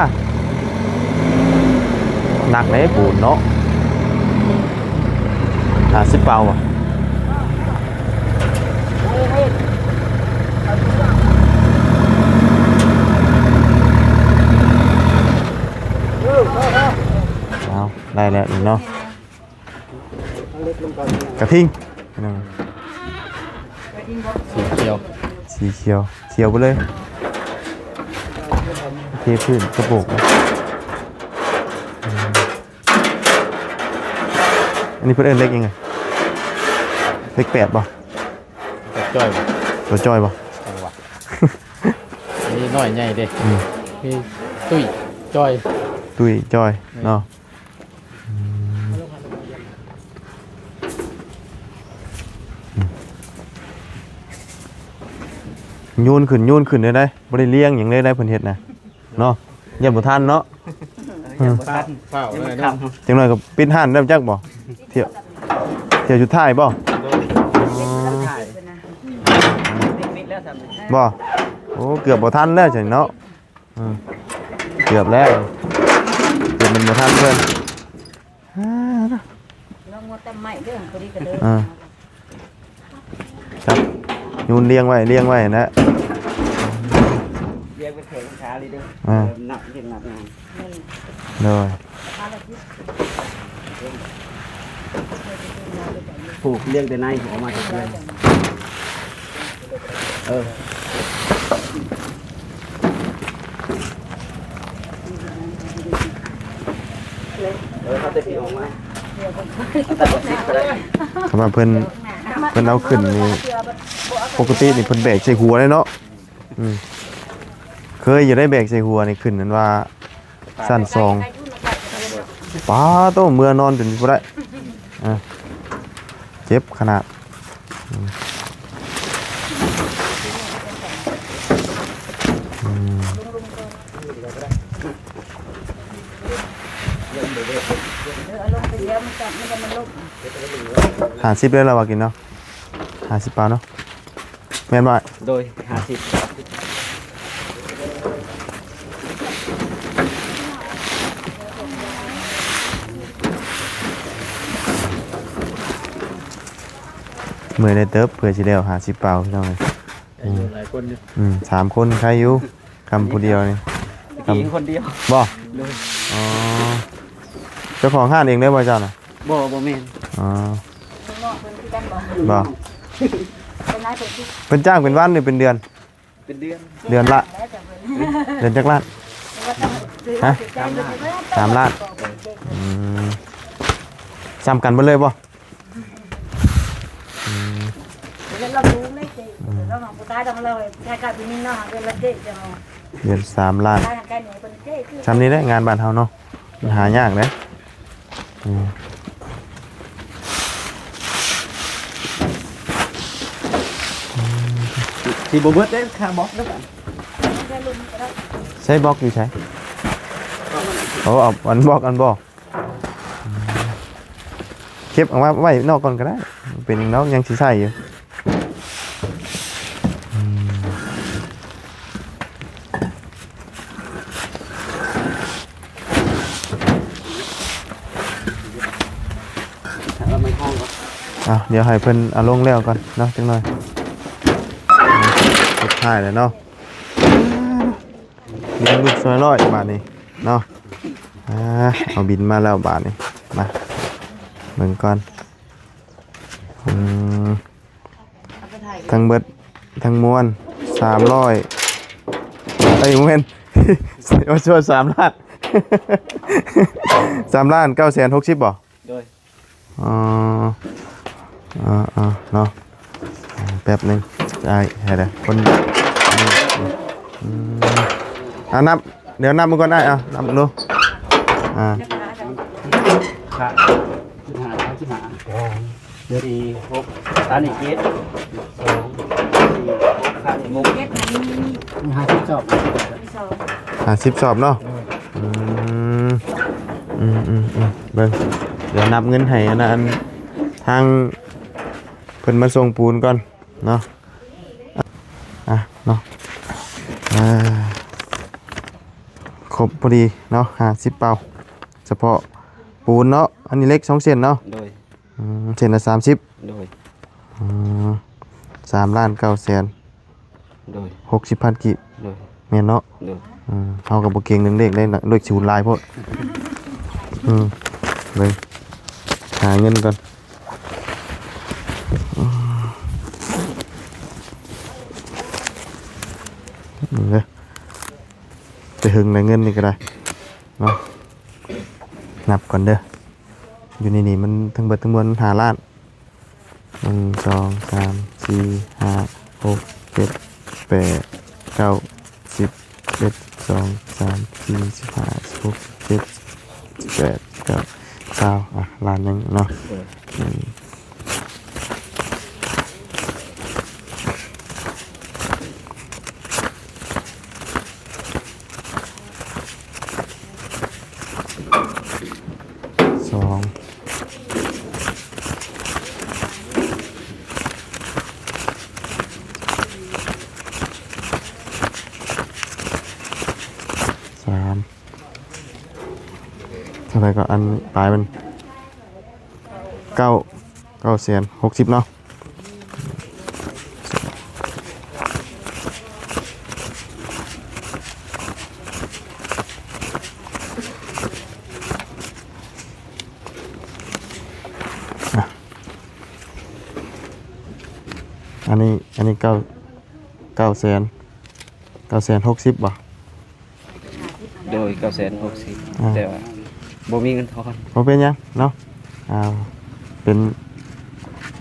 ໜັກເດ້ປູນເນາະ ຫ້າສິບປາວ ເອົາ ໄດ້ແລ້ວນີ້ເນາະ. ກະທິງ ພີ່ນ້ອງ ສີຂຽວ ສີຂຽວ ຂຽວໄປເລີຍ. ເທພື້ນກະໂປງ. ອືມ ອັນນີ້ເພິ່ນເອີ້ນເຫຼັກຫຍັງ? ເຫຼັກແປດບໍ່? ເຫຼັກຈ້ອຍບໍ່? ຕົວຈ້ອຍບໍ່? ຈັ່ງຫວະ ມີນ້ອຍໃຫຍ່ເດ້. ອືມ ມີຕຸ້ຍຈ້ອຍ ຕຸ້ຍຈ້ອຍ ແມ່ນ ເນາະ. ອືມ ອືມ ໂຍນຂຶ້ນ ໂຍນຂຶ້ນເລີຍໄດ໋ ບໍ່ໄດ້ລຽງຫຍັງເລີຍໄດ໋ ເພິ່ນເຮັດນະເນາະ. ຢ້ານບໍ່ທັນເນາະ ຢ້ານບໍ່ທັນ ຟ້າວເລີຍເນາະ. ຈັກໜ້ອຍກໍປິດຮ້ານແລ້ວຈັກບໍ່? ຖ້ຽວ ຖ້ຽວສຸດທ້າຍບໍ່? ໂດຍ ສຸດທ້າຍ ປິດແລ້ວຊ້ຳ ບໍ່? ໂອ້ ເກືອບບໍ່ທັນແລ້ວຊັ້ນເນາະ. ອືມ ເກືອບແລ້ວ ເກືອບມັນບໍ່ທັນເພິ່ນ. ອ່າ ລອງງົດຕຳໄມ້ເດີ ພໍດີກະເດີ ອ່າ ຈັບ ໂຍນລຽງໄວ້ ລຽງໄວ້ຫັ້ນແຫຼະ ລຽງເປັນແຖວເປັນຂາເລີຍເດີ. ອ່າ ເລີ່ມນັບ ລຽງນັບງານ ໂດຍ. ຜູກລຽງແຕ່ໃນ ອອກມາຈາກເຮືອນ. ເອີ ເອີ ເອົາແຕ່ພີ້ອອກມາ ເອົາແຕ່ບໍ່ຕິດກໍໄດ້. ຄັນວ່າເພິ່ນ ເພິ່ນເອົາຂຶ້ນນີ້ ປົກກະຕິນີ້ເພິ່ນແບກໃສ່ຫົວເລີຍເນາະ. ອືມ ເຄີຍຢູ່ໄດ໋ ແບກໃສ່ຫົວນີ້ ຂຶ້ນນັ້ນວ່າ ຊັ້ນສອງ ປາໂຕ ເມືອນອນຈົນບໍ່ໄດ້ ອ່າ ເຈັບຂະໜາດ. ອືມ ອືມ ຫ້າສິບເລີຍລະວ່າກິນເນາະ ຫ້າສິບປາເນາະ. ແມ່ນບໍ່? ໂດຍ ຫ້າສິບ. ເ ເມື່ອຍໄດ້ເຕີບ ເພື່ອຊິແລ້ວຫ້າສິບເປົາ ພີ່ນ້ອງເອີຍ. ອືມ ຫຼາຍຄົນຢູ່ ອືມ ສາມຄົນໃຄຢູ່ ຄຳຜູ້ດຽວນີ້ ຕະກີ້ຄົນດຽວ ບໍ່? ໂດຍ ອໍ ເຈົ້າຂອງຮ້ານເອງເດີບໍ່ເຈົ້ານະ? ບໍ່ ບໍ່ແມ່ນ ອໍ ເພິ່ນຈ້າງເປັນວັນຫຼືເປັນເດືອນ? ເປັນເດືອນ ເດືອນລະ ເດືອນຈັກລ້ານ? ຮະ? ສາມລ້ານ ອືມ ສ່ຳກັນເບິດເລີຍບໍ່? ອືມ ເດືອນສາມລ້ານ ຊ່ຳນີ້ແຫຼະ ງານບ້ານເຮົາເນາະ ມັນຫາຍາກເດ້. ອືມ ຊິບໍ່ເບິດເດ້ ຄ່າບລັອກເດ້. ໃຊ້ບລັອກຢູ່ໃສ? ໂອ້ ເອົາອັນບລັອກ ອັນບລັອກ ເກັບເອົາມາໄວ້ນອກກ່ອນກໍໄດ້ ເປັນຫຍັງດອກ ຍັງຊິໃຊ້ຢູ່. ອືມ ເອົາ ດຽວໃຫ້ເພິ່ນເອົາລົງແລ້ວກ່ອນເນາະ ຈັກໜ່ອຍ ສຸດທ້າຍແລ້ວເນາະ. ເບິ່ງລູກຊ່ອຍຮ້ອຍບາດນີ້ເນາະ. ອ່າ ເອົາບິນມາແລ້ວບາດນີ້ ມາເບິ່ງກ່ອນ. ອືມ ທັງເບິດທັງມວນສາມຮ້ອຍ ເອີຍ ບໍ່ແມ່ນ ໂອ້ ສາມລ້ານ ສາມລ້ານເກົ້າແສນຫົກສິບບໍ່? ໂດຍ ອໍ ເອີໆ ເນາະ ແປັບໜຶ່ງ ອ້າຍ ໃຫ້ເດີ ຄົນ ອືມ ອ່າ ນັບ ດຽວນັບເບິ່ງກ່ອນອ້າຍ ເອົາ ນັບເບິ່ງດູ ອ່າ ຫ້າ ສິບຫ້າ ສາມສິບຫ້າ ສອງ ສີ່ ຫົກ ອັນນີ້ເຈັດ ສອງ ສີ່ ຫົກ ອັນນີ້ຫົກ ເຈັດ ອັນນີ້ມີ ມີຫ້າສິບສອບ ມີສອງ ຫ້າສິບສອບເນາະ ໂດຍ ອືມ ອືມໆໆ ເບິ່ງ ດຽວນັບເງິນໃຫ້ອັນນັ້ນ ທາງເພິ່ນມາສົ່ງປູນກ່ອນເນາະ ອ່ະ ເນາະ ອ່າ ຄົບພໍດີເນາະ ຫ້າສິບເປົາ ສະເພາະປູນເນາະ ອັນນີ້ເຫຼັກສອງເສັ້ນເນາະ ໂດຍ ອືມ ເສັ້ນລະສາມສິບ ໂດຍ ອືມ ສາມລ້ານເກົ້າແສນ ໂດຍ ຫົກສິບພັນກີບ ໂດຍ ແມ່ນເນາະ ໂດຍ ອືມ ເຮົາກໍບໍ່ເກັ່ງເລື່ອງເລກໄດ້ນະ ເລກສູນຫຼາຍໂພດ ອືມ ເບິ່ງ ຫາເງິນກ່ອນ ອືມ ເບິ່ງເດີ ໄປເຫິງໄດ້ເງິນນີ້ກໍໄດ້ເນາະ ນັບກ່ອນເດີ ຢູ່ໃນນີ້ມັນທັງເບິດທັງມວນມັນຫ້າລ້ານ ໜຶ່ງ ສອງ ສາມ ສີ່ ຫ້າ ຫົກ ເຈັດ ແປດ ເກົ້າ ສິບ ສິບເອັດ ສິບສອງ ສິບສາມ ສິບສີ່ ສິບຫ້າ ສິບຫົກ ສິບເຈັດ ສິບແປດ ສິບເກົ້າ ຊາວ ອ່ະ ລ້ານໜຶ່ງເນາະ ເອີ ສອງ ສາມ ເທົ່າໃດກໍ ອັນປາຍມັນ ເກົ້າ ເກົ້າແສນຫົກສິບເນາະ ອ່ະ ອັນນີ້ ອັນນີ້ເກົ້າ ເກົ້າແສນ ເກົ້າແສນຫົກສິບບໍ່? ໂດຍ ເກົ້າແສນຫົກສິບ ອ່າ ແຕ່ວ່າບໍ່ມີເງິນທອນ ບໍ່ເປັນຫຍັງເນາະ ອ່າ ເປັນ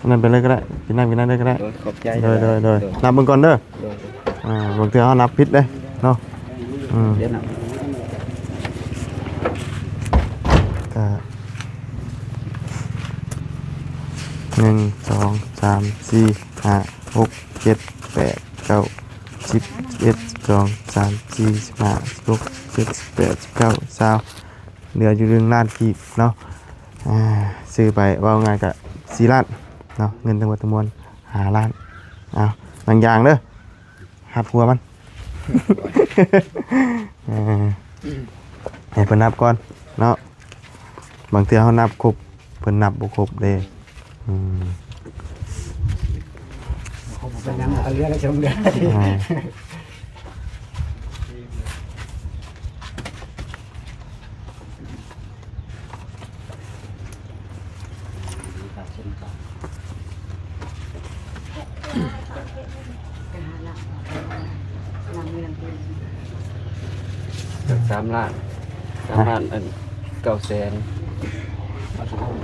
ອັນນັ້ນໄປເລີຍກໍໄດ້ ກິນນ້ຳກິນນັ້ນເລີຍກໍໄດ້ ໂດຍ ຂອບໃຈ ໂດຍ ໂດຍ ໂດຍ ໂດຍ ນັບເບິ່ງກ່ອນເດີ ໂດຍ ອ່າ ບາງເທື່ອເຮົານັບຜິດເດ້ເນາະ ອືມ ດຽວນັບ ກະ ໜຶ່ງ ສອງ ສາມ ສີ່ ຫ້າ ຫົກ ເຈັດ ແປດ ເກົ້າ ສິບ ສິບເອັດ ສິບສອງ ສິບສາມ ສິບສີ່ ສິບຫ້າ ສິບຫົກ ສິບເຈັດ ສິບແປດ ສິບເກົ້າ ຊາວ ເຫຼືອຢູ່ໜຶ່ງລ້ານກີບເນາະ ອ່າ ຊື້ໄປເວົ້າງ່າຍກະສີ່ລ້ານເນາະ ເງິນທັງໝົດທັງມວນຫ້າລ້ານ ເອົາ ນັ່ງຢາງເດີ ຮັດຫົວມັນ ເອີ ໃຫ້ເພິ່ນນັບກ່ອນເນາະ ບາງເທື່ອເຮົານັບຄົບ ເພິ່ນນັບບໍ່ຄົບເດ້ ອືມ ເປັນຫຍັງເອົາເຮືອໄປຊົງເດີ. ອ່າ ສາມລ້ານ ສາມລ້ານອັນເກົ້າແສນ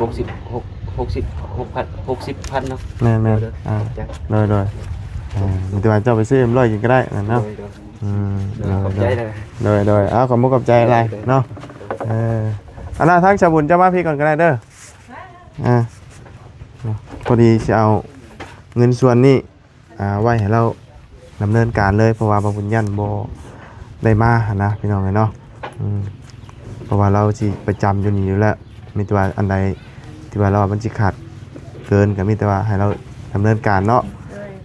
ຫົກສິບຫົກ ຫົກສິບຫົກພັນ ຫົກສິບພັນເນາະ. ແມ່ນໆ ອ່າ ໂດຍໆ ອ່າ ມີແຕ່ວ່າເຈົ້າໄປຊື້ເອັມຮ້ອຍກິນກໍໄດ້ນັ້ນເນາະ. ໂດຍໆ ອືມ ໂດຍໆ ເອົາ ຂອບໃຈຫຼາຍເນາະ. ເອີ ອັນນ່າ ທາງຊາບຸນເຈົ້າມາພີ້ກ່ອນກໍໄດ້ເດີ. ອ່າ ພໍດີຊິເອົາເງິນສ່ວນນີ້ ອ່າ ໄວ້ໃຫ້ລາວດຳເນີນການເລີຍ ເພາະວ່າບ່າວບຸນຢັນບໍ່ໄດ້ມາຫັ້ນນະ ພີ່ນ້ອງເອີຍເນາະ. ອືມ ເພາະວ່າລາວຊິປະຈຳຢູ່ນີ້ຢູ່ແລ້ວ ມີແຕ່ວ່າອັນໃດທີ່ວ່າລາວວ່າມັນຊິຂາດເກີນ ກໍມີແຕ່ວ່າໃຫ້ລາວດຳເນີນການເນາະ. ໂດຍ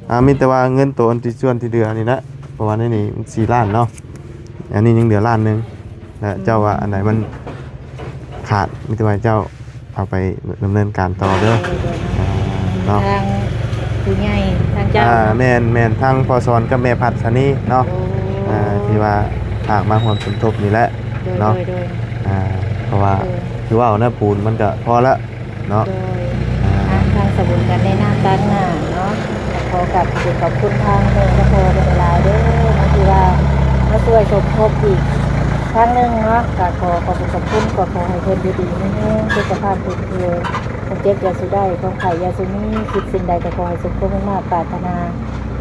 ອ່າ ມີແຕ່ວ່າເງິນໂຕອັນທີ່ສ່ວນທີ່ເຫຼືອນີ້ແຫຼະ ເພາະວ່າໃນນີ້ມັນສີ່ລ້ານເນາະ ອັນນີ້ຍັງເຫຼືອລ້ານໜຶ່ງ ແລະ ເຈົ້າວ່າອັນໃດມັນຂາດ ມີແຕ່ວ່າເຈົ້າເອົາໄປດຳເນີນການຕໍ່ເດີ. ໂດຍໆ ອ່າ ເນາະ ທາງຜູ້ໃຫຍ່ ທາງເຈົ້າ ອ່າ ເນາະ ແມ່ນໆ ທາງພໍ່ສອນກັບແມ່ພັດສະນີເນາະ. ໂອ້ ອ່າ ທີ່ວ່າຝາກມາຮ່ວມສົມທົບນີ້ແຫຼະ ໂດຍໆ ເນາະ. ອ່າ ເພາະວ່າ ໂດຍ ຄືເວົ້ານະ ປູນມັນກໍພໍລະ ເນາະ. ໂດຍ ອ່າ ທາງສາບຸນກໍແນະນຳຕາງໜ້າເນາະ ກໍຂໍຂອບຄຸນຂອບຄຸນທາງແມ່ນະພໍ່ເພິ່ນຫຼາຍໆເດີ ທີ່ວ່າມາຊ່ວຍສົມທົບອີກຄັ້ງໜຶ່ງເນາະ. ກໍຂໍຂອບຄຸນຂອບຄຸນ ກໍຂໍໃຫ້ເພິ່ນຢູ່ດີມີແຮງ ສຸຂະພາບແຂງແຮງ ຄວາມເຈັບຢ່າສູ່ໄດ້ ຄວາມໄຂ້ຢ່າສູ່ມີ ຄິດສິ່ງໃດກໍຂໍໃຫ້ສົມຄວາມມຸ່ງມາດປາດຖະໜາ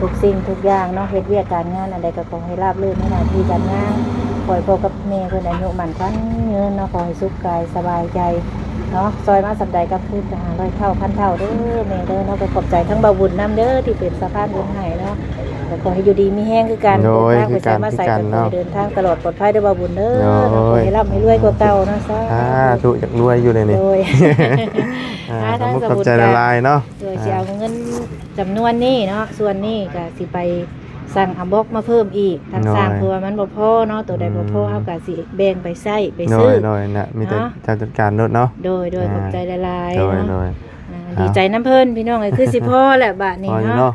ທຸກສິ່ງທຸກຢ່າງເນາະ. ເຮັດວຽກການງານອັນໃດກໍ ຂໍໃຫ້ລາບລື່ນໃນໜ້າທີ່ການງານ ຂໍໃຫ້ພໍ່ກັບແມ່ເພິ່ນອາຍຸໝັ້ນຂວັນຍືນເນາະ ຂໍໃຫ້ສຸກກາຍສະບາຍໃຈເນາະ ຊ່ອຍມາສ່ຳໃດກັບຄືນໄປຫ້າຮ້ອຍເທົ່າພັນເທົ່າເດີແມ່ເດີເນາະ. ກໍຂອບໃຈທັງບ່າວບຸນນຳເດີ ທີ່ເປັນສະພານບຸນໃຫ້ເນາະ ກໍຂໍໃຫ້ຢູ່ດີມີແຮງຄືກັນ ໂດຍ ເດີນທາງໄປໃສມາໃສ ຄືກັນ ກໍຂໍໃຫ້ເດີນທາງຕະຫຼອດປອດໄພເດີບ່າວບຸນເດີ ໂດຍ ເນາະ ຂໍໃຫ້ລ່ຳໃຫ້ລວຍກວ່າເກົ່າເນາະ ສາທຸ ຢາກລວຍຢູ່ເດນີ້ ໂດຍ ອ່າ ຂອບໃຈຫຼາຍໆເນາະ ໂດຍ ອ່າ ຊິເອົາເງິນຈຳນວນນີ້ເນາະ ສ່ວນນີ້ກໍຊິໄປ ສັ່ງອາບັອກມາເພີ່ມອີກ ທາງ ໂດຍ ຊ່າງ ເພາະວ່າມັນບໍ່ພໍເນາະ ໂຕໃດບໍ່ພໍ ອືມ ເຮົາກໍຊິແບ່ງໄປໃຊ້ໄປຊື້ ໂດຍໆ ນະ ມີແຕ່ ເນາະ ເຈົ້າຈັດການໂລດເນາະ ໂດຍໆ ອ່າ ຂອບໃຈຫຼາຍໆ ໂດຍ ເນາະ ໂດຍ ອ່າ ອ່າ ດີໃຈນຳເພິ່ນພີ່ນ້ອງເອີຍ ຄືຊິພໍແຫຼະບາດນີ້ເນາະ ພໍຢູ່ເນາະ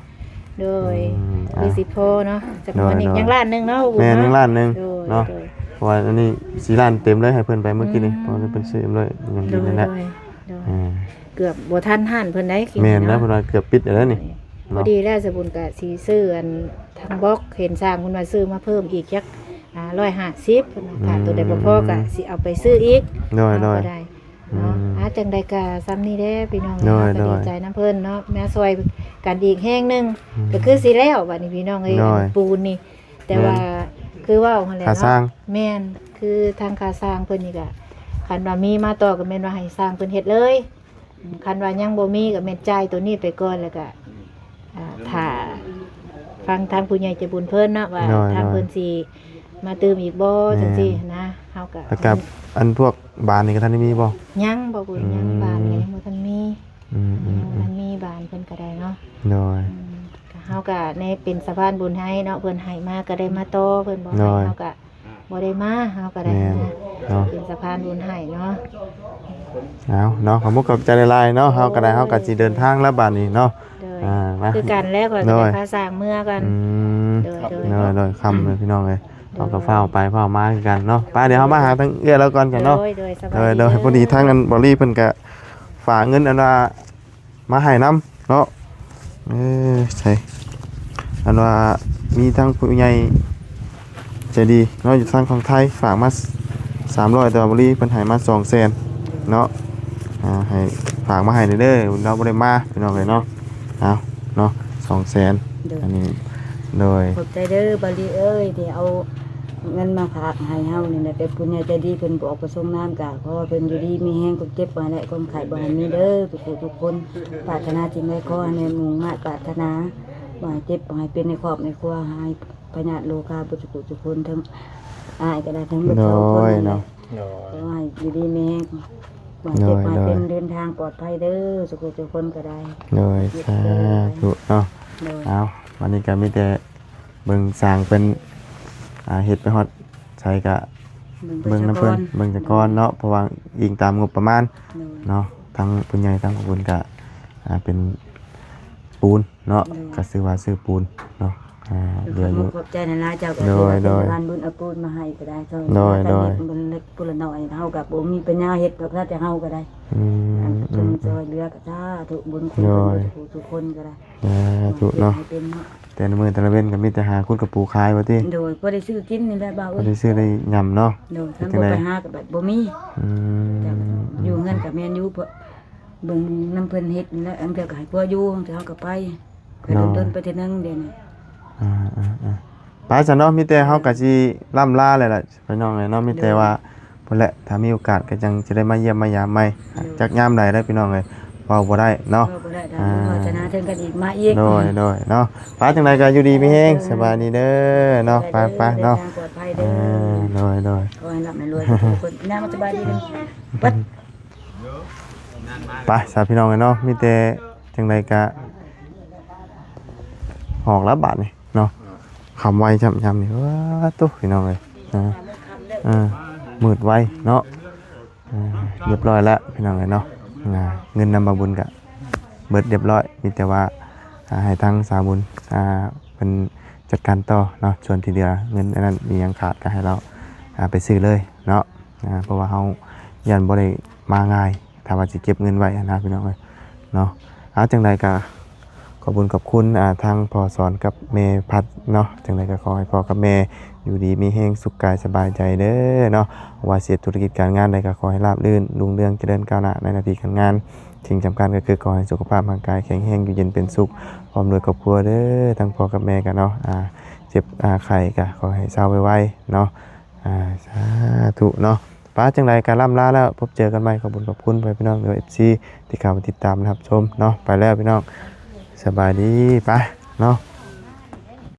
ໂດຍ ອືມ ຄືຊິພໍເນາະ ຈຳນວນນີ້ ໂດຍໆ ຍັງລ້ານໜຶ່ງເນາະ ແມ່ນ ຍັງລ້ານໜຶ່ງ ໂດຍ ເນາະ ໂດຍ ເພາະວ່າອັນນີ້ສີ່ລ້ານເຕັມເລີຍ ໃຫ້ເພິ່ນໄປມື້ກີ້ນີ້ ອືມ ເພາະວ່າເພິ່ນຊື້ເອັມຮ້ອຍ ຍັງກິນນັ້ນແຫຼະ ໂດຍໆ ອ່າ ເກືອບບໍ່ທັນຮ້ານເພິ່ນໄດ໋ ແມ່ນແລ້ວ ເນາະ ເພິ່ນວ່າເກືອບປິດແລ້ວນີ້ ໂດຍ ເນາະ ພໍດີແລ້ວ ສະບຸນກະຊິຊື້ອັນທາງບັອກ ເຫັນຊ່າງເພິ່ນວ່າຊື້ມາເພີ່ມອີກຈັກ ອ່າ ຮ້ອຍຫ້າສິບ ເພິ່ນວ່າ ອືມ ຖ້າໂຕໃດບໍ່ພໍກະຊິເອົາໄປຊື້ອີກ ໂດຍ ເອົາ ໂດຍ ກໍໄດ້ເນາະ ອືມ ອ່າ ຈັ່ງໃດກະສ່ຳນີ້ແຫຼະພີ່ນ້ອງ ໂດຍ ເຮົາກໍ ໂດຍ ດີໃຈນຳເພິ່ນເນາະ ມາຊ່ວຍກັນອີກແຮງໜຶ່ງ ອືມ ກໍຄືຊິແລ້ວບັດນີ້ພີ່ນ້ອງເອີຍ ໂດຍ ອັນປູນນີ້ ແຕ່ວ່າ ແມ່ນ ຄືເວົ້າຫັ້ນແຫຼະເນາະ ຄ່າຊ່າງ ແມ່ນ ຄືທາງຄ່າຊ່າງເພິ່ນນີ້ກະ ຄັນວ່າມີມາຕໍ່ກໍແມ່ນວ່າໃຫ້ຊ່າງເພິ່ນເຮັດເລີຍ ອືມ ຄັນວ່າຍັງບໍ່ມີກໍແມ່ນຈ່າຍໂຕນີ້ໄປກ່ອນ ແລ້ວກໍ ອ່າ ຖ້າຟັງທາງຜູ້ໃຫຍ່ໃຈບຸນເພິ່ນເນາະ ວ່າ ໂດຍ ທາງເພິ່ນ ໂດຍ ຊິມາຕື່ມອີກບໍ່ ແມ່ນ ຈັ່ງຊີ້ນະ ເຮົາກໍ ແລ້ວກໍອັນພວກບານນີ້ກໍທັນໄດ້ມີບໍ່? ຍັງ ບໍ່ບຸນ ອືມ ຍັງ ບານກໍຍັງບໍ່ທັນມີ ອືມໆໆ ຍັງບໍ່ທັນມີບານເພິ່ນກໍໄດ້ເນາະ ໂດຍ ອືມ ກໍເຮົາກໍໃນເປັນສະພານບຸນໃຫ້ເນາະ ເພິ່ນໃຫ້ມາກໍໄດ້ມາຕໍ່ ເພິ່ນບໍ່ໃຫ້ ໂດຍ ເຮົາກໍ ບໍ່ໄດ້ມາ ເຮົາກໍໄດ້ ແມ່ນ ມາ ເນາະ ເປັນສະພານບຸນໃຫ້ເນາະ ເອົາເນາະ ຂອບມຸກຂອບໃຈຫຼາຍໆເນາະ ໂດຍ ເຮົາກໍໄດ້ ເຮົາກໍຊິເດີນທາງແລ້ວບາດນີ້ເນາະ ໂດຍ ອ່າ ມາ ຄືກັນແລ້ວ ຂ້ອຍກໍໄດ້ ໂດຍ ພາຊ່າງເມືອກ່ອນ ອືມ ໂດຍ ໂດຍ ໂດຍ ເນາະ ໂດຍ ຄ່ຳເລີຍພີ່ນ້ອງເອີຍ ໂດຍ ເຮົາກໍຟ້າວໄປຟ້າວມາຄືກັນເນາະ ໄປ ດຽວເຮົາມາຫາທາງເອື້ອຍລາວກ່ອນ ໂດຍ ເນາະ ໂດຍ ໂດຍ ສະບາຍດີ ພໍດີທາງອັນ ເອີ ບໍລີເພິ່ນກໍຝາກເງິນອັນວ່າ ມາໃຫ້ນຳເນາະ ເອີ ໃສ ອັນວ່າມີທັງຜູ້ໃຫຍ່ໃຈດີເນາະ ຢູ່ທາງຝັ່ງໄທ ຝາກມາສາມຮ້ອຍ ແຕ່ວ່າບໍລີເພິ່ນໃຫ້ມາສອງແສນເນາະ ອ່າ ໃຫ້ ຝາກມາໃຫ້ເດີ ເຮົາບໍ່ໄດ້ມາ ພີ່ນ້ອງເອີຍເນາະ ເອົາເນາະ ສອງແສນ ໂດຍ ອັນນີ້ ໂດຍ ຂອບໃຈເດີ ບໍລີເອີຍ ທີ່ເອົາ ເງິນມາຝາກໃຫ້ເຮົານີ້ແຫຼະ ແຕ່ຜູ້ໃຫຍ່ໃຈດີເພິ່ນບໍ່ອອກປະສົງນາມ ກະຂໍໃຫ້ເພິ່ນຢູ່ດີມີແຮງ ຄວາມເຈັບບໍ່ໃຫ້ ແລະ ຄວາມໄຂ້ບໍ່ໃຫ້ມີເດີ ທຸກຜູ້ທຸກຄົນ ປາດຖະໜາສິ່ງໃດຂໍໃຫ້ແມ່ນມຸ່ງມາດປາດຖະໜາ ບໍ່ໃຫ້ເຈັບບໍ່ໃຫ້ເປັນໃນຄອບໃນຄົວ ໃຫ້ພະຍາດໂລຄາເບິດທຸກຜູ້ທຸກຄົນ ທັງອ້າຍກໍໄດ້ ທັງເບິດສອງຄົນນັ້ນແຫຼະ ໂດຍ ຂໍໃຫ້ຢູ່ດີມີແຮງ ບໍ່ໃຫ້ເຈັບ ໂດຍ ບໍ່ໃຫ້ເປັນ ໂດຍ ເດີນທາງປອດໄພເດີ ທຸກຜູ້ທຸກຄົນກໍໄດ້ ໂດຍ ສາທຸເນາະ ໂດຍ ເອົາ ວັນນີ້ກໍມີແຕ່ ເບິ່ງຊ່າງເພິ່ນ ອ່າ ເຮັດໄປຮອດໃສກະ ເບິ່ງນຳເພິ່ນ ເບິ່ງໄປສາກ່ອນ ເບິ່ງສາກ່ອນເນາະ ເພາະວ່າອີງຕາມງົບປະມານ ໂດຍ ເນາະ ທັງຜູ້ໃຫຍ່ທັງຜູ້ບຸນກະ ອ່າ ເປັນ ປູນເນາະ ໂດຍ ກໍຊື່ວ່າຊື້ປູນເນາະ ອ່າ ເຫຼືອຢູ່ ຂອບໃຈຫຼາຍໆ ເຈົ້າກໍ ໂດຍ ຖືວ່າເປັນ ໂດຍ ສະພານບຸນເອົາປູນມາໃຫ້ກໍໄດ້ ຊ່ອຍ ໂດຍ ເຫຼືອກັນ ໂດຍ ເລັກໆ ຜູ້ລະໜ້ອຍ ເຮົາກໍບໍ່ມີປັນຍາເຮັດດອກ ຖ້າແຕ່ເຮົາກໍໄດ້ ອືມ ອ່າ ເພິ່ນ ອືມ ຊ່ອຍເຫຼືອກໍສາທຸບຸນຄຸນ ໂດຍ ເພິ່ນທຸກຜູ້ທຸກຄົນກໍໄດ້ ສາທຸເນາະ ໃຫ້ເປັນເນາະ ແຕ່ລະມື້ແຕ່ລະເວັນກໍມີແຕ່ຫາຂຸດກະປູຂາຍວ່າຕິ ໂດຍ ພໍໄດ້ຊື້ກິນນີ້ແຫຼະ ບ່າວເອີຍ ພໍໄດ້ຊື້ໄດ້ຫຍັງເນາະ ໂດຍ ຄັນບໍ່ໄປຫາກໍແບບບໍ່ມີ ອືມ ຢູ່ເຮືອນກໍແມ່ນຢູ່ ເພາະ ເບິ່ງນຳເພິ່ນເຮັດນີ້ແຫຼະ ລາງເທື່ອກໍໃຫ້ຜົວຢູ່ ລາງເທື່ອເຮົາກໍໄປ ກໍດົນໆ ໄປເທື່ອໜຶ່ງດຽວນີ້ ອ່າໆໆ ໄປຊະເນາະ ມີແຕ່ເຮົາກໍຊິລ່ຳລາແລ້ວລະ ພີ່ນ້ອງເອີຍເນາະ ມີແຕ່ວ່າ ໂດຍ ພຸ້ນແຫຼະ ຖ້າມີໂອກາດກໍຈັ່ງຈະໄດ້ມາຢ້ຽມມາຢາມໃໝ່ ໂດຍ ຈັກຍາມໃດແລ້ວ ພີ່ນ້ອງເອີຍ ເວົ້າບໍ່ໄດ້ເນາະ ເວົ້າບໍ່ໄດ້ ອ່າ ເວົ້າຈະໜາເຖິງກັນອີກ ມາອີກ ໂດຍ ໂດຍເນາະ ໄປ ຈັ່ງໃດກໍຢູ່ດີມີແຮງ ໂດຍ ສະບາຍດີເດີເນາະ ໄປໆ ເດີ ເນາະ ເດີນທາງປອດໄພເດີ ອ່າ ໂດຍ ໂດຍ ຂໍໃຫ້ລ່ຳໃຫ້ລວຍທຸກຄົນ ນາງສະບາຍດີເດີ ໄປ ໄປຊະພີ່ນ້ອງເອີຍເນາະ ມີແຕ່ຈັ່ງໃດກະອອກແລ້ວບາດນີ້ເນາະ ຄ່ຳໄວຊ້ຳຍາມນີ້ ເອີ ໂຕ ພີ່ນ້ອງເອີຍ ເອີ ມືດໄວເນາະ ເອີ ຮຽບຮ້ອຍແລ້ວພີ່ນ້ອງເອີຍເນາະ ເງິນນຳບ່າວບຸນກະເບິດຮຽບຮ້ອຍ ມີແຕ່ວ່າ ອ່າ ໃຫ້ທາງສາວບຸນ ອ່າ ເພິ່ນຈັດການຕໍ່ເນາະ ສ່ວນທີ່ເຫຼືອເງິນອັນນັ້ນມີຫຍັງຂາດກະໃຫ້ລາວ ອ່າ ໄປຊື້ເລີຍເນາະ ອ່າ ເພາະວ່າເຮົາຢ້ານບໍ່ໄດ້ມາງ່າຍ ຖ້າວ່າຊິເກັບເງິນໄວ້ຫັ້ນນະ ພີ່ນ້ອງເອີຍເນາະ ເອົາ ຈັ່ງໃດກະຂອບບຸນຂອບຄຸນ ອ່າ ທາງພໍ່ສອນກັບແມ່ພັດເນາະ ຈັ່ງໃດກະຂໍໃຫ້ພໍ່ກັບແມ່ຢູ່ດີມີແຮງ ສຸກກາຍສະບາຍໃຈເດີເນາະ ວ່າຊິເຮັດທຸລະກິດການງານໃດກະຂໍໃຫ້ລາບລື່ນ ຮຸ່ງເຮືອງ ຈະເລີນກ້າວໜ້າໃນໜ້າທີ່ການງານ ສິ່ງສຳຄັນກໍຄືຂໍໃຫ້ສຸຂະພາບຮ່າງກາຍແຂງແຮງ ຢູ່ເຢັນເປັນສຸກ ພ້ອມດ້ວຍຄອບຄົວເດີ ທັງພໍ່ກັບແມ່ກັນເນາະ ອ່າ ເຈັບ ອ່າ ໄຂ້ກໍຂໍໃຫ້ເຊົາໄວໆເນາະ ອ່າ ສາທຸເນາະ ໄປ ຈັ່ງໃດກໍລ່ຳລາແລ້ວ ພົບເຈີກັນໃໝ່ ຂອບຄຸນຂອບຄຸນພໍ່ແມ່ພີ່ນ້ອງ ຫຼືວ່າ ເອັຟຊີ ທີ່ເຂົ້າມາຕິດຕາມ ແລະ ຮັບຊົມເນາະ ໄປແລ້ວພີ່ນ້ອງ ສະບາຍດີ ໄປເນາະ.